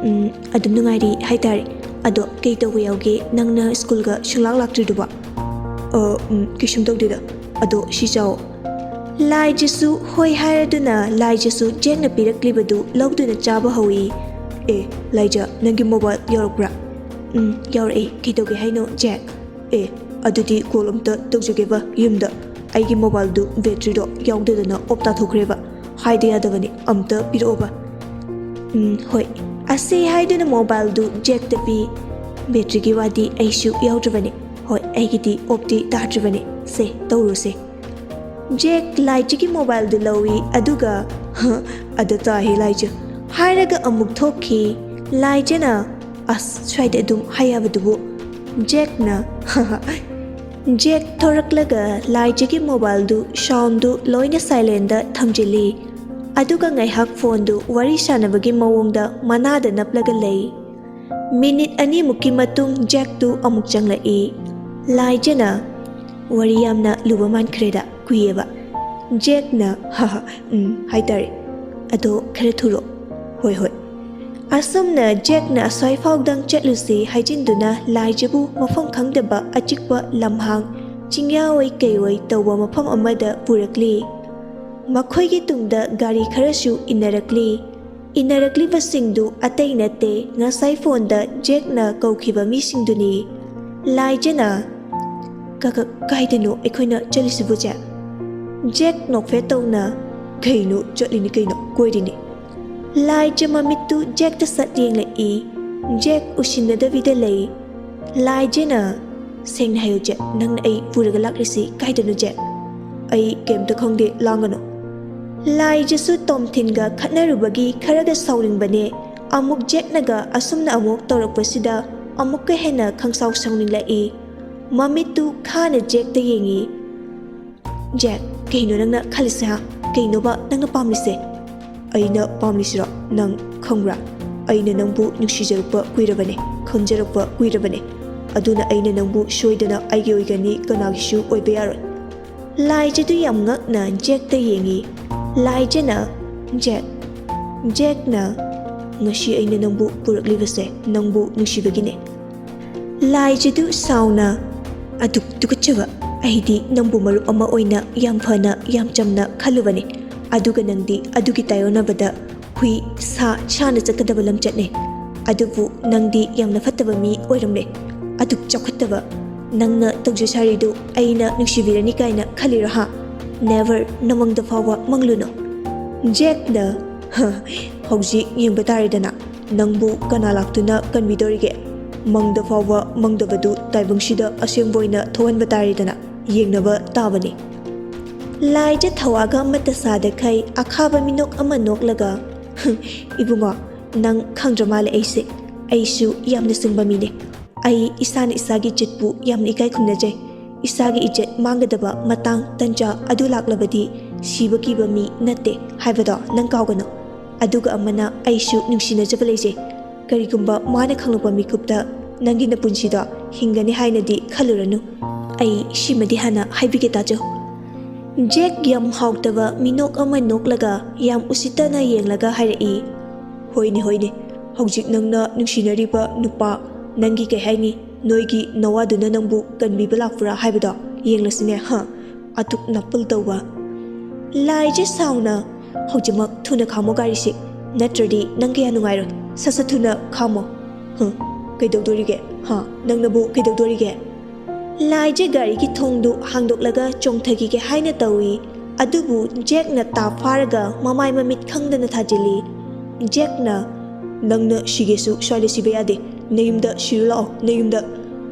"ꯎꯝ, ꯑꯗꯨꯝ ꯅꯨꯡꯉꯥꯏꯔꯤ ꯍꯥꯏꯇꯥꯔꯦ꯫ ꯑꯗꯣ ꯀꯩ ꯇꯧꯕ ꯌꯥꯎꯒꯦ? ꯅꯪꯅ ꯁ꯭ꯀꯨꯜꯒ ꯁꯨꯡꯂꯥꯛ ꯂꯥꯛꯇ꯭ꯔꯤꯗꯨꯕꯣ?" "ꯑ, ꯎꯝ, ꯀꯩꯁꯨꯝ ꯇꯧꯗꯦꯗ꯫ ꯑꯗꯣ ꯁꯤ ꯆꯥꯎ꯫" ꯂꯥꯏꯖꯁꯨ ꯍꯣꯏ ꯍꯥꯏꯔꯗꯨꯅ ꯂꯥꯏꯖꯁꯨ ꯖꯦꯛꯅ ꯄꯤꯔꯛꯂꯤꯕꯗꯨ ꯂꯧꯗꯨꯅ ꯆꯥꯕ ꯍꯧꯏ꯫ "ꯑꯦ, ꯂꯥꯏꯖ, ꯅꯪꯒꯤ ꯃꯣꯕꯥꯏꯜ ꯌꯧꯔꯛꯄ꯭ꯔꯥ?" "ꯎꯝ, ꯌꯧꯔꯛꯑꯦ꯫ ꯀꯩꯗꯧꯒꯦ ꯍꯥꯏꯅꯣ, ꯖꯦꯛ?" "ꯑꯦ, ꯑꯗꯨꯗꯤ ꯀꯣꯜ ꯑꯝꯇ ꯇꯧꯖꯒꯦꯕ ꯌꯨꯝꯗ꯫ ꯑꯩꯒꯤ ꯃꯣꯕꯥꯏꯜꯗꯨ ꯕꯦꯇ꯭ꯔꯤꯗꯣ ꯌꯥꯎꯗꯗꯅ ꯑꯣꯞ ꯇꯥꯊꯣꯛꯈ꯭ꯔꯦꯕ꯫ ꯍꯥꯏꯗ ꯌꯥꯗꯕꯅꯤ, ꯑꯝꯇ ꯄꯤꯔꯛꯑꯣꯕ꯫" "ꯎꯝ, ꯍꯣꯏ꯫" ꯑꯁꯤ ꯍꯥꯏꯗꯨꯅ ꯃꯣꯕꯥꯏꯜꯗꯨ ꯖꯦꯛꯇ ꯄꯤ꯫ "ꯕꯦꯇ꯭ꯔꯤꯒꯤ ꯋꯥꯗꯤ ꯑꯩꯁꯨ ꯌꯥꯎꯗ꯭ꯔꯕꯅꯤ꯫ ꯍꯣꯏ, ꯑꯩꯒꯤꯗꯤ ꯑꯣꯞꯇꯤ ꯇꯥꯗ꯭ꯔꯤꯕꯅꯤ꯫ ꯁꯦ, ꯇꯧꯔꯨꯁꯦ꯫" ꯖꯦꯛ ꯂꯥꯏꯖꯒꯤ ꯃꯣꯕꯥꯏꯜꯗꯨ ꯂꯧꯏ, ꯑꯗꯨꯒ, "ꯍ, ꯑꯗ ꯇꯥꯍꯦ ꯂꯥꯏꯖ" ꯍꯥꯏꯔꯒ ꯑꯃꯨꯛ ꯊꯣꯛꯈꯤ꯫ ꯂꯥꯏꯖꯅ, "ꯑꯁ, ꯁ꯭ꯋꯥꯏꯗ ꯑꯗꯨꯝ ꯍꯥꯏ ꯌꯥꯕꯗꯨꯕꯨ꯫" ꯖꯦꯛꯅ, ꯖꯦꯛ ꯊꯣꯔꯛꯂꯒ ꯂꯥꯏꯖꯒꯤ ꯃꯣꯕꯥꯏꯜꯗꯨ ꯁꯥꯎꯟꯗꯨ ꯂꯣꯏꯅ ꯁꯥꯏꯂꯦꯟꯗ ꯊꯝꯖꯤꯜꯂꯤ꯫ ꯑꯗꯨꯒ ꯉꯥꯏꯍꯥꯛ ꯐꯣꯟꯗꯨ ꯋꯥꯔꯤ ꯁꯥꯟꯅꯕꯒꯤ ꯃꯑꯣꯡꯗ ꯃꯅꯥꯗ ꯅꯞꯂꯒ ꯂꯩ꯫ ꯃꯤꯅꯤꯠ ꯑꯅꯤꯃꯨꯛꯀꯤ ꯃꯇꯨꯡ ꯖꯦꯛꯇꯨ ꯑꯃꯨꯛ ꯆꯪꯂꯛꯏ꯫ ꯂꯥꯏꯖꯅ, "ꯋꯥꯔꯤ ꯌꯥꯝꯅ ꯂꯨꯕ ꯃꯥꯟꯈ꯭ꯔꯦꯗ, ꯀꯨꯏꯌꯦꯕ꯫" ꯖꯦꯛꯅ, "ꯍꯥ ꯍꯥ, ꯎꯝ, ꯍꯥꯏꯇꯥꯔꯦ꯫ ꯑꯗꯣ ꯈꯔ ꯊꯨꯔꯣ꯫" "ꯍꯣꯏ, ꯍꯣꯏ꯫" ꯑꯁꯨꯝꯅ ꯖꯦꯛꯅ ꯑꯁ꯭ꯋꯥꯏꯐꯥꯎꯗꯪ ꯆꯠꯂꯨꯁꯤ ꯍꯥꯏꯖꯤꯟꯗꯨꯅ ꯂꯥꯏꯖꯕꯨ ꯃꯐꯝ ꯈꯪꯗꯕ ꯑꯆꯤꯛꯄ ꯂꯝꯍꯥꯡ, ꯆꯤꯡꯌꯥ ꯑꯣꯏ ꯀꯩ ꯑꯣꯏ ꯇꯧꯕ ꯃꯐꯝ ꯑꯃꯗ ꯄꯨꯔꯛꯂꯤ꯫ ꯃꯈꯣꯏꯒꯤ ꯇꯨꯡꯗ ꯒꯥꯔꯤ ꯈꯔꯁꯨ ꯏꯟꯅꯔꯛꯂꯤ꯫ ꯏꯟꯅꯔꯛꯂꯤꯕꯁꯤꯡꯗꯨ ꯑꯇꯩ ꯅꯠꯇꯦ, ꯉꯁꯥꯏ ꯐꯣꯟꯗ ꯖꯦꯛꯅ ꯀꯧꯈꯤꯕ ꯃꯤꯁꯤꯡꯗꯨꯅꯤ꯫ ꯂꯥꯏꯖꯅ, "ꯀ-, ꯀ-, ꯀꯥꯏꯗꯅꯣ ꯑꯩꯈꯣꯏꯅ ꯆꯠꯂꯤꯁꯤꯕꯨ, ꯖꯦꯛ?" ꯖꯦꯛ ꯅꯣꯛꯐꯦꯠ ꯇꯧꯅ, "ꯀꯩꯅꯣ, ꯆꯠꯂꯤꯅꯤ ꯀꯩꯅꯣ, ꯀꯣꯏꯔꯤꯅꯤ꯫" ꯂꯥꯏꯖ ꯃꯃꯤꯠꯇꯨ ꯖꯦꯛꯇ ꯁꯠ ꯌꯦꯡꯂꯛꯏ꯫ ꯖꯦꯛ ꯎꯁꯤꯟꯅꯗꯕꯤꯗ ꯂꯩ꯫ ꯂꯥꯏꯖꯅ, "ꯁꯦꯡꯅ ꯍꯥꯏꯌꯨ ꯖꯦꯛ, ꯅꯪꯅ ꯑꯩ ꯄꯨꯔꯒ ꯂꯥꯛꯂꯤꯁꯤ ꯀꯥꯏꯗꯅꯣ ꯖꯦꯛ?" "ꯑꯩ ꯀꯩꯝꯇ ꯈꯪꯗꯦ, ꯂꯥꯡꯒꯅꯨ꯫" ꯂꯥꯏꯖꯁꯨ ꯇꯣꯝꯊꯤꯟꯒ ꯈꯠꯅꯔꯨꯕꯒꯤ ꯈꯔꯒ ꯁꯥꯎꯅꯤꯡꯕꯅꯦ꯫ ꯑꯃꯨꯛ ꯖꯦꯛꯅꯒ ꯑꯁꯨꯝꯅ ꯑꯃꯨꯛ ꯇꯧꯔꯛꯄꯁꯤꯗ ꯑꯃꯨꯛꯀ ꯍꯦꯟꯅ ꯈꯪꯁꯥꯎ ꯁꯥꯎꯅꯤꯡꯂꯛꯏ꯫ ꯃꯃꯤꯠꯇꯨ ꯈꯥꯅ ꯖꯦꯛꯇ ꯌꯦꯡꯏ꯫ "ꯖꯦꯛ, ꯀꯩꯅꯣ ꯅꯪꯅ ꯈꯜꯂꯤꯁꯦ, ꯍꯥ? ꯀꯩꯅꯣꯕ ꯅꯪꯅ ꯄꯥꯝꯂꯤꯁꯦ?" "ꯑꯩꯅ ꯄꯥꯝꯂꯤꯁꯤꯔꯣ ꯅꯪ ꯈꯪꯕ꯭ꯔꯥ? ꯑꯩꯅ ꯅꯪꯕꯨ ꯅꯨꯡꯁꯤꯖꯔꯛꯄ ꯀꯨꯏꯔꯕꯅꯦ, ꯈꯪꯖꯔꯛꯄ ꯀꯨꯏꯔꯕꯅꯦ꯫ ꯑꯗꯨꯅ ꯑꯩꯅ ꯅꯪꯕꯨ ꯁꯣꯏꯗꯅ ꯑꯩꯒꯤ ꯑꯣꯏꯒꯅꯤ, ꯀꯅꯥꯒꯤꯁꯨ ꯑꯣꯏꯕ ꯌꯥꯔꯣꯏ꯫" ꯂꯥꯏꯖꯗꯨ ꯌꯥꯝ ꯉꯛꯅ ꯖꯦꯛꯇ ꯌꯦꯡꯉꯤ꯫ ꯂꯥꯏꯖꯅ, "ꯖꯦꯛ, ꯖꯦꯛꯅ, ꯉꯁꯤ ꯑꯩꯅ ꯅꯪꯕꯨ ꯄꯨꯔꯛꯂꯤꯕꯁꯦ ꯅꯪꯕꯨ ꯅꯨꯡꯁꯤꯕꯒꯤꯅꯦ꯫" ꯂꯥꯏꯖꯗꯨ ꯁꯥꯎꯅ, "ꯑꯗꯨꯛ ꯇꯨꯀꯠꯆꯕ! ꯑꯩꯗꯤ ꯅꯪꯕꯨ ꯃꯔꯨꯞ ꯑꯃ ꯑꯣꯏꯅ ꯌꯥꯝ ꯐꯅ, ꯌꯥꯝ ꯆꯝꯅ ꯈꯜꯂꯨꯕꯅꯤ꯫ ꯑꯗꯨꯒ ꯅꯪꯗꯤ ꯑꯗꯨꯒꯤ ꯇꯥꯏꯌꯣꯟꯅꯕꯗ ꯍꯨꯏ, ꯁꯥ, ꯁꯥꯅ ꯆꯠꯀꯗꯕ ꯂꯝꯆꯠꯅꯦ꯫ ꯑꯗꯨꯕꯨ ꯅꯪꯗꯤ ꯌꯥꯝꯅ ꯐꯠꯇꯕ ꯃꯤ ꯑꯣꯏꯔꯝꯂꯦ꯫ ꯑꯗꯨꯛ ꯆꯥꯎꯈꯠꯇꯕ! ꯅꯪꯅ ꯇꯧꯖ ꯁꯥꯔꯤꯗꯨ ꯑꯩꯅ ꯅꯨꯡꯁꯤꯕꯤꯔꯅꯤ ꯀꯥꯏꯅ ꯈꯜꯂꯤꯔꯣ ꯍꯥ? Never, ꯅꯃꯪꯗ ꯐꯥꯎꯕ ꯃꯪꯂꯨꯅꯨ꯫" ꯖꯦꯛꯅ, "ꯍ, ꯍꯧꯖꯤꯛ ꯌꯦꯡꯕ ꯇꯥꯔꯦꯗꯅ, ꯅꯪꯕꯨ ꯀꯅꯥ ꯂꯥꯛꯇꯨꯅ ꯀꯟꯕꯤꯗꯣꯔꯤꯒꯦ? ꯃꯪꯗ ꯐꯥꯎꯕ ꯃꯪꯗꯕꯗꯨ ꯇꯥꯏꯕꯪꯁꯤꯗ ꯑꯁꯦꯡꯕ ꯑꯣꯏꯅ ꯊꯣꯛꯍꯟꯕ ꯇꯥꯔꯦꯗꯅ, ꯌꯦꯡꯅꯕ ꯇꯥꯕꯅꯤ꯫" ꯂꯥꯏꯖ ꯊꯋꯥꯒ ꯑꯃꯠꯇ ꯁꯥꯗꯈꯩ ꯑꯈꯥꯕ ꯃꯤꯅꯣꯛ ꯑꯃ ꯅꯣꯛꯂꯒ, "ꯏꯕꯨꯡꯉꯣ, ꯅꯪ ꯈꯪꯗ꯭ꯔ ꯃꯥꯜꯂꯦ ꯑꯩꯁꯦ꯫ ꯑꯩꯁꯨ ꯌꯥꯝꯅ ꯁꯤꯡꯕ ꯃꯤꯅꯦ꯫ ꯑꯩ ꯏꯁꯥꯅ ꯏꯁꯥꯒꯤ ꯏꯖꯠꯄꯨ ꯌꯥꯝꯅ ꯏꯀꯥꯏ ꯈꯨꯝꯅꯖꯩ꯫ ꯏꯁꯥꯒꯤ ꯏꯖꯠ ꯃꯥꯡꯒꯗꯕ ꯃꯇꯥꯡ ꯇꯟꯖꯥ ꯑꯗꯨ ꯂꯥꯛꯂꯕꯗꯤ ꯁꯤꯕ ꯀꯤꯕ ꯃꯤ ꯅꯠꯇꯦ ꯍꯥꯏꯕꯗꯣ ꯅꯪ ꯀꯥꯎꯒꯅꯨ꯫ ꯑꯗꯨꯒ ꯑꯃꯅ, ꯑꯩꯁꯨ ꯅꯨꯡꯁꯤꯅꯖꯕ ꯂꯩꯖꯩ꯫ ꯀꯔꯤꯒꯨꯝꯕ ꯃꯥꯅ ꯈꯪꯂꯛꯄ ꯃꯤꯀꯨꯞꯇ ꯅꯪꯒꯤ ꯅꯄꯨꯟꯁꯤꯗꯣ ꯍꯤꯡꯒꯅꯤ ꯍꯥꯏꯅꯗꯤ ꯈꯜꯂꯨꯔꯅꯨ꯫ ꯑꯩ ꯁꯤꯃꯗꯤ ꯍꯥꯟꯅ ꯍꯥꯏꯕꯤꯒꯦ ꯇꯥꯖꯧ꯫" ꯖꯦꯛ ꯌꯥꯝ ꯍꯥꯎꯇꯕ ꯃꯤꯅꯣꯛ ꯑꯃ ꯅꯣꯛꯂꯒ ꯌꯥꯝ ꯎꯁꯤꯠꯇꯅ ꯌꯦꯡꯂꯒ ꯍꯥꯏꯔꯛꯏ, "ꯍꯣꯏꯅꯦ, ꯍꯣꯏꯅꯦ, ꯍꯧꯖꯤꯛ ꯅꯪꯅ ꯅꯨꯡꯁꯤꯅꯔꯤꯕ ꯅꯨꯄꯥ, ꯅꯪꯒꯤ ꯀꯩ ꯍꯥꯏꯅꯤ, ꯅꯣꯏꯒꯤ ꯅꯋꯥꯗꯨꯅ ꯅꯪꯕꯨ ꯀꯟꯕꯤꯕ ꯂꯥꯛꯄ꯭ꯔꯥ ꯍꯥꯏꯕꯗꯣ ꯌꯦꯡꯂꯁꯤꯅꯦ, ꯍ? ꯑꯗꯨꯛ ꯅꯥꯄꯜ ꯇꯧꯕ꯫" ꯂꯥꯏꯖ ꯁꯥꯎꯅ, "ꯍꯧꯖꯤꯛꯃꯛ ꯊꯨꯅ ꯈꯥꯝꯃꯣ ꯒꯥꯔꯤꯁꯤ, ꯅꯠꯇ꯭ꯔꯗꯤ ꯅꯪ ꯀꯌꯥ ꯅꯨꯡꯉꯥꯏꯔꯣꯏ꯫ ꯁꯠ ꯁꯠ ꯊꯨꯅ ꯈꯥꯝꯃꯣ꯫" "ꯍ? ꯀꯩꯗꯧꯗꯣꯔꯤꯒꯦ? ꯍ? ꯅꯪꯅꯕꯨ ꯀꯩꯗꯧꯗꯣꯔꯤꯒꯦ?" ꯂꯥꯏꯖ ꯒꯥꯔꯤꯒꯤ ꯊꯣꯡꯗꯨ ꯍꯥꯡꯗꯣꯛꯂꯒ ꯆꯣꯡꯊꯈꯤꯒꯦ ꯍꯥꯏꯅ ꯇꯧꯏ꯫ ꯑꯗꯨꯕꯨ ꯖꯦꯛꯅ ꯇꯥ ꯐꯥꯔꯒ ꯃꯃꯥꯏ ꯃꯃꯤꯠ ꯈꯪꯗꯅ ꯊꯥꯖꯤꯜꯂꯤ꯫ ꯖꯦꯛꯅ, "ꯅꯪꯅ ꯁꯤꯒꯦꯁꯨ ꯁ꯭ꯋꯥꯏꯗ ꯁꯤꯕ ꯌꯥꯗꯦ꯫ ꯅꯌꯨꯝꯗ ꯁꯤꯔꯨ ꯂꯥꯛꯑꯣ, ꯅꯌꯨꯝꯗ꯫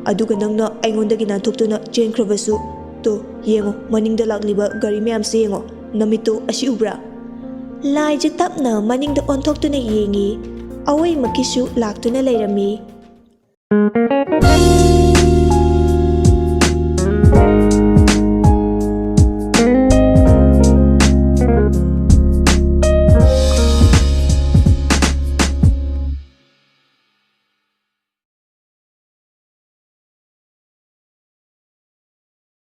ꯑꯗꯨꯒ ꯅꯪꯅ ꯑꯩꯉꯣꯟꯗꯒꯤ ꯅꯥꯟꯊꯣꯛꯇꯨꯅ ꯆꯦꯟꯈ꯭ꯔꯕꯁꯨ, ꯇꯣ, ꯌꯦꯡꯉꯣ, ꯃꯅꯤꯡꯗ ꯂꯥꯛꯂꯤꯕ ꯒꯥꯔꯤ ꯃꯌꯥꯝꯁꯦ ꯌꯦꯡꯉꯣ꯫ ꯅꯃꯤꯠꯇꯣ ꯑꯁꯤ ꯎꯕ꯭ꯔꯥ?" ꯂꯥꯏꯖ ꯇꯞꯅ ꯃꯅꯤꯡꯗ ꯑꯣꯟꯊꯣꯛꯇꯨꯅ ꯌꯦꯡꯉꯤ꯫ ꯑꯋꯣꯏꯃꯛꯀꯤꯁꯨ ꯂꯥꯛꯇꯨꯅ ꯂꯩꯔꯝꯃꯤ꯫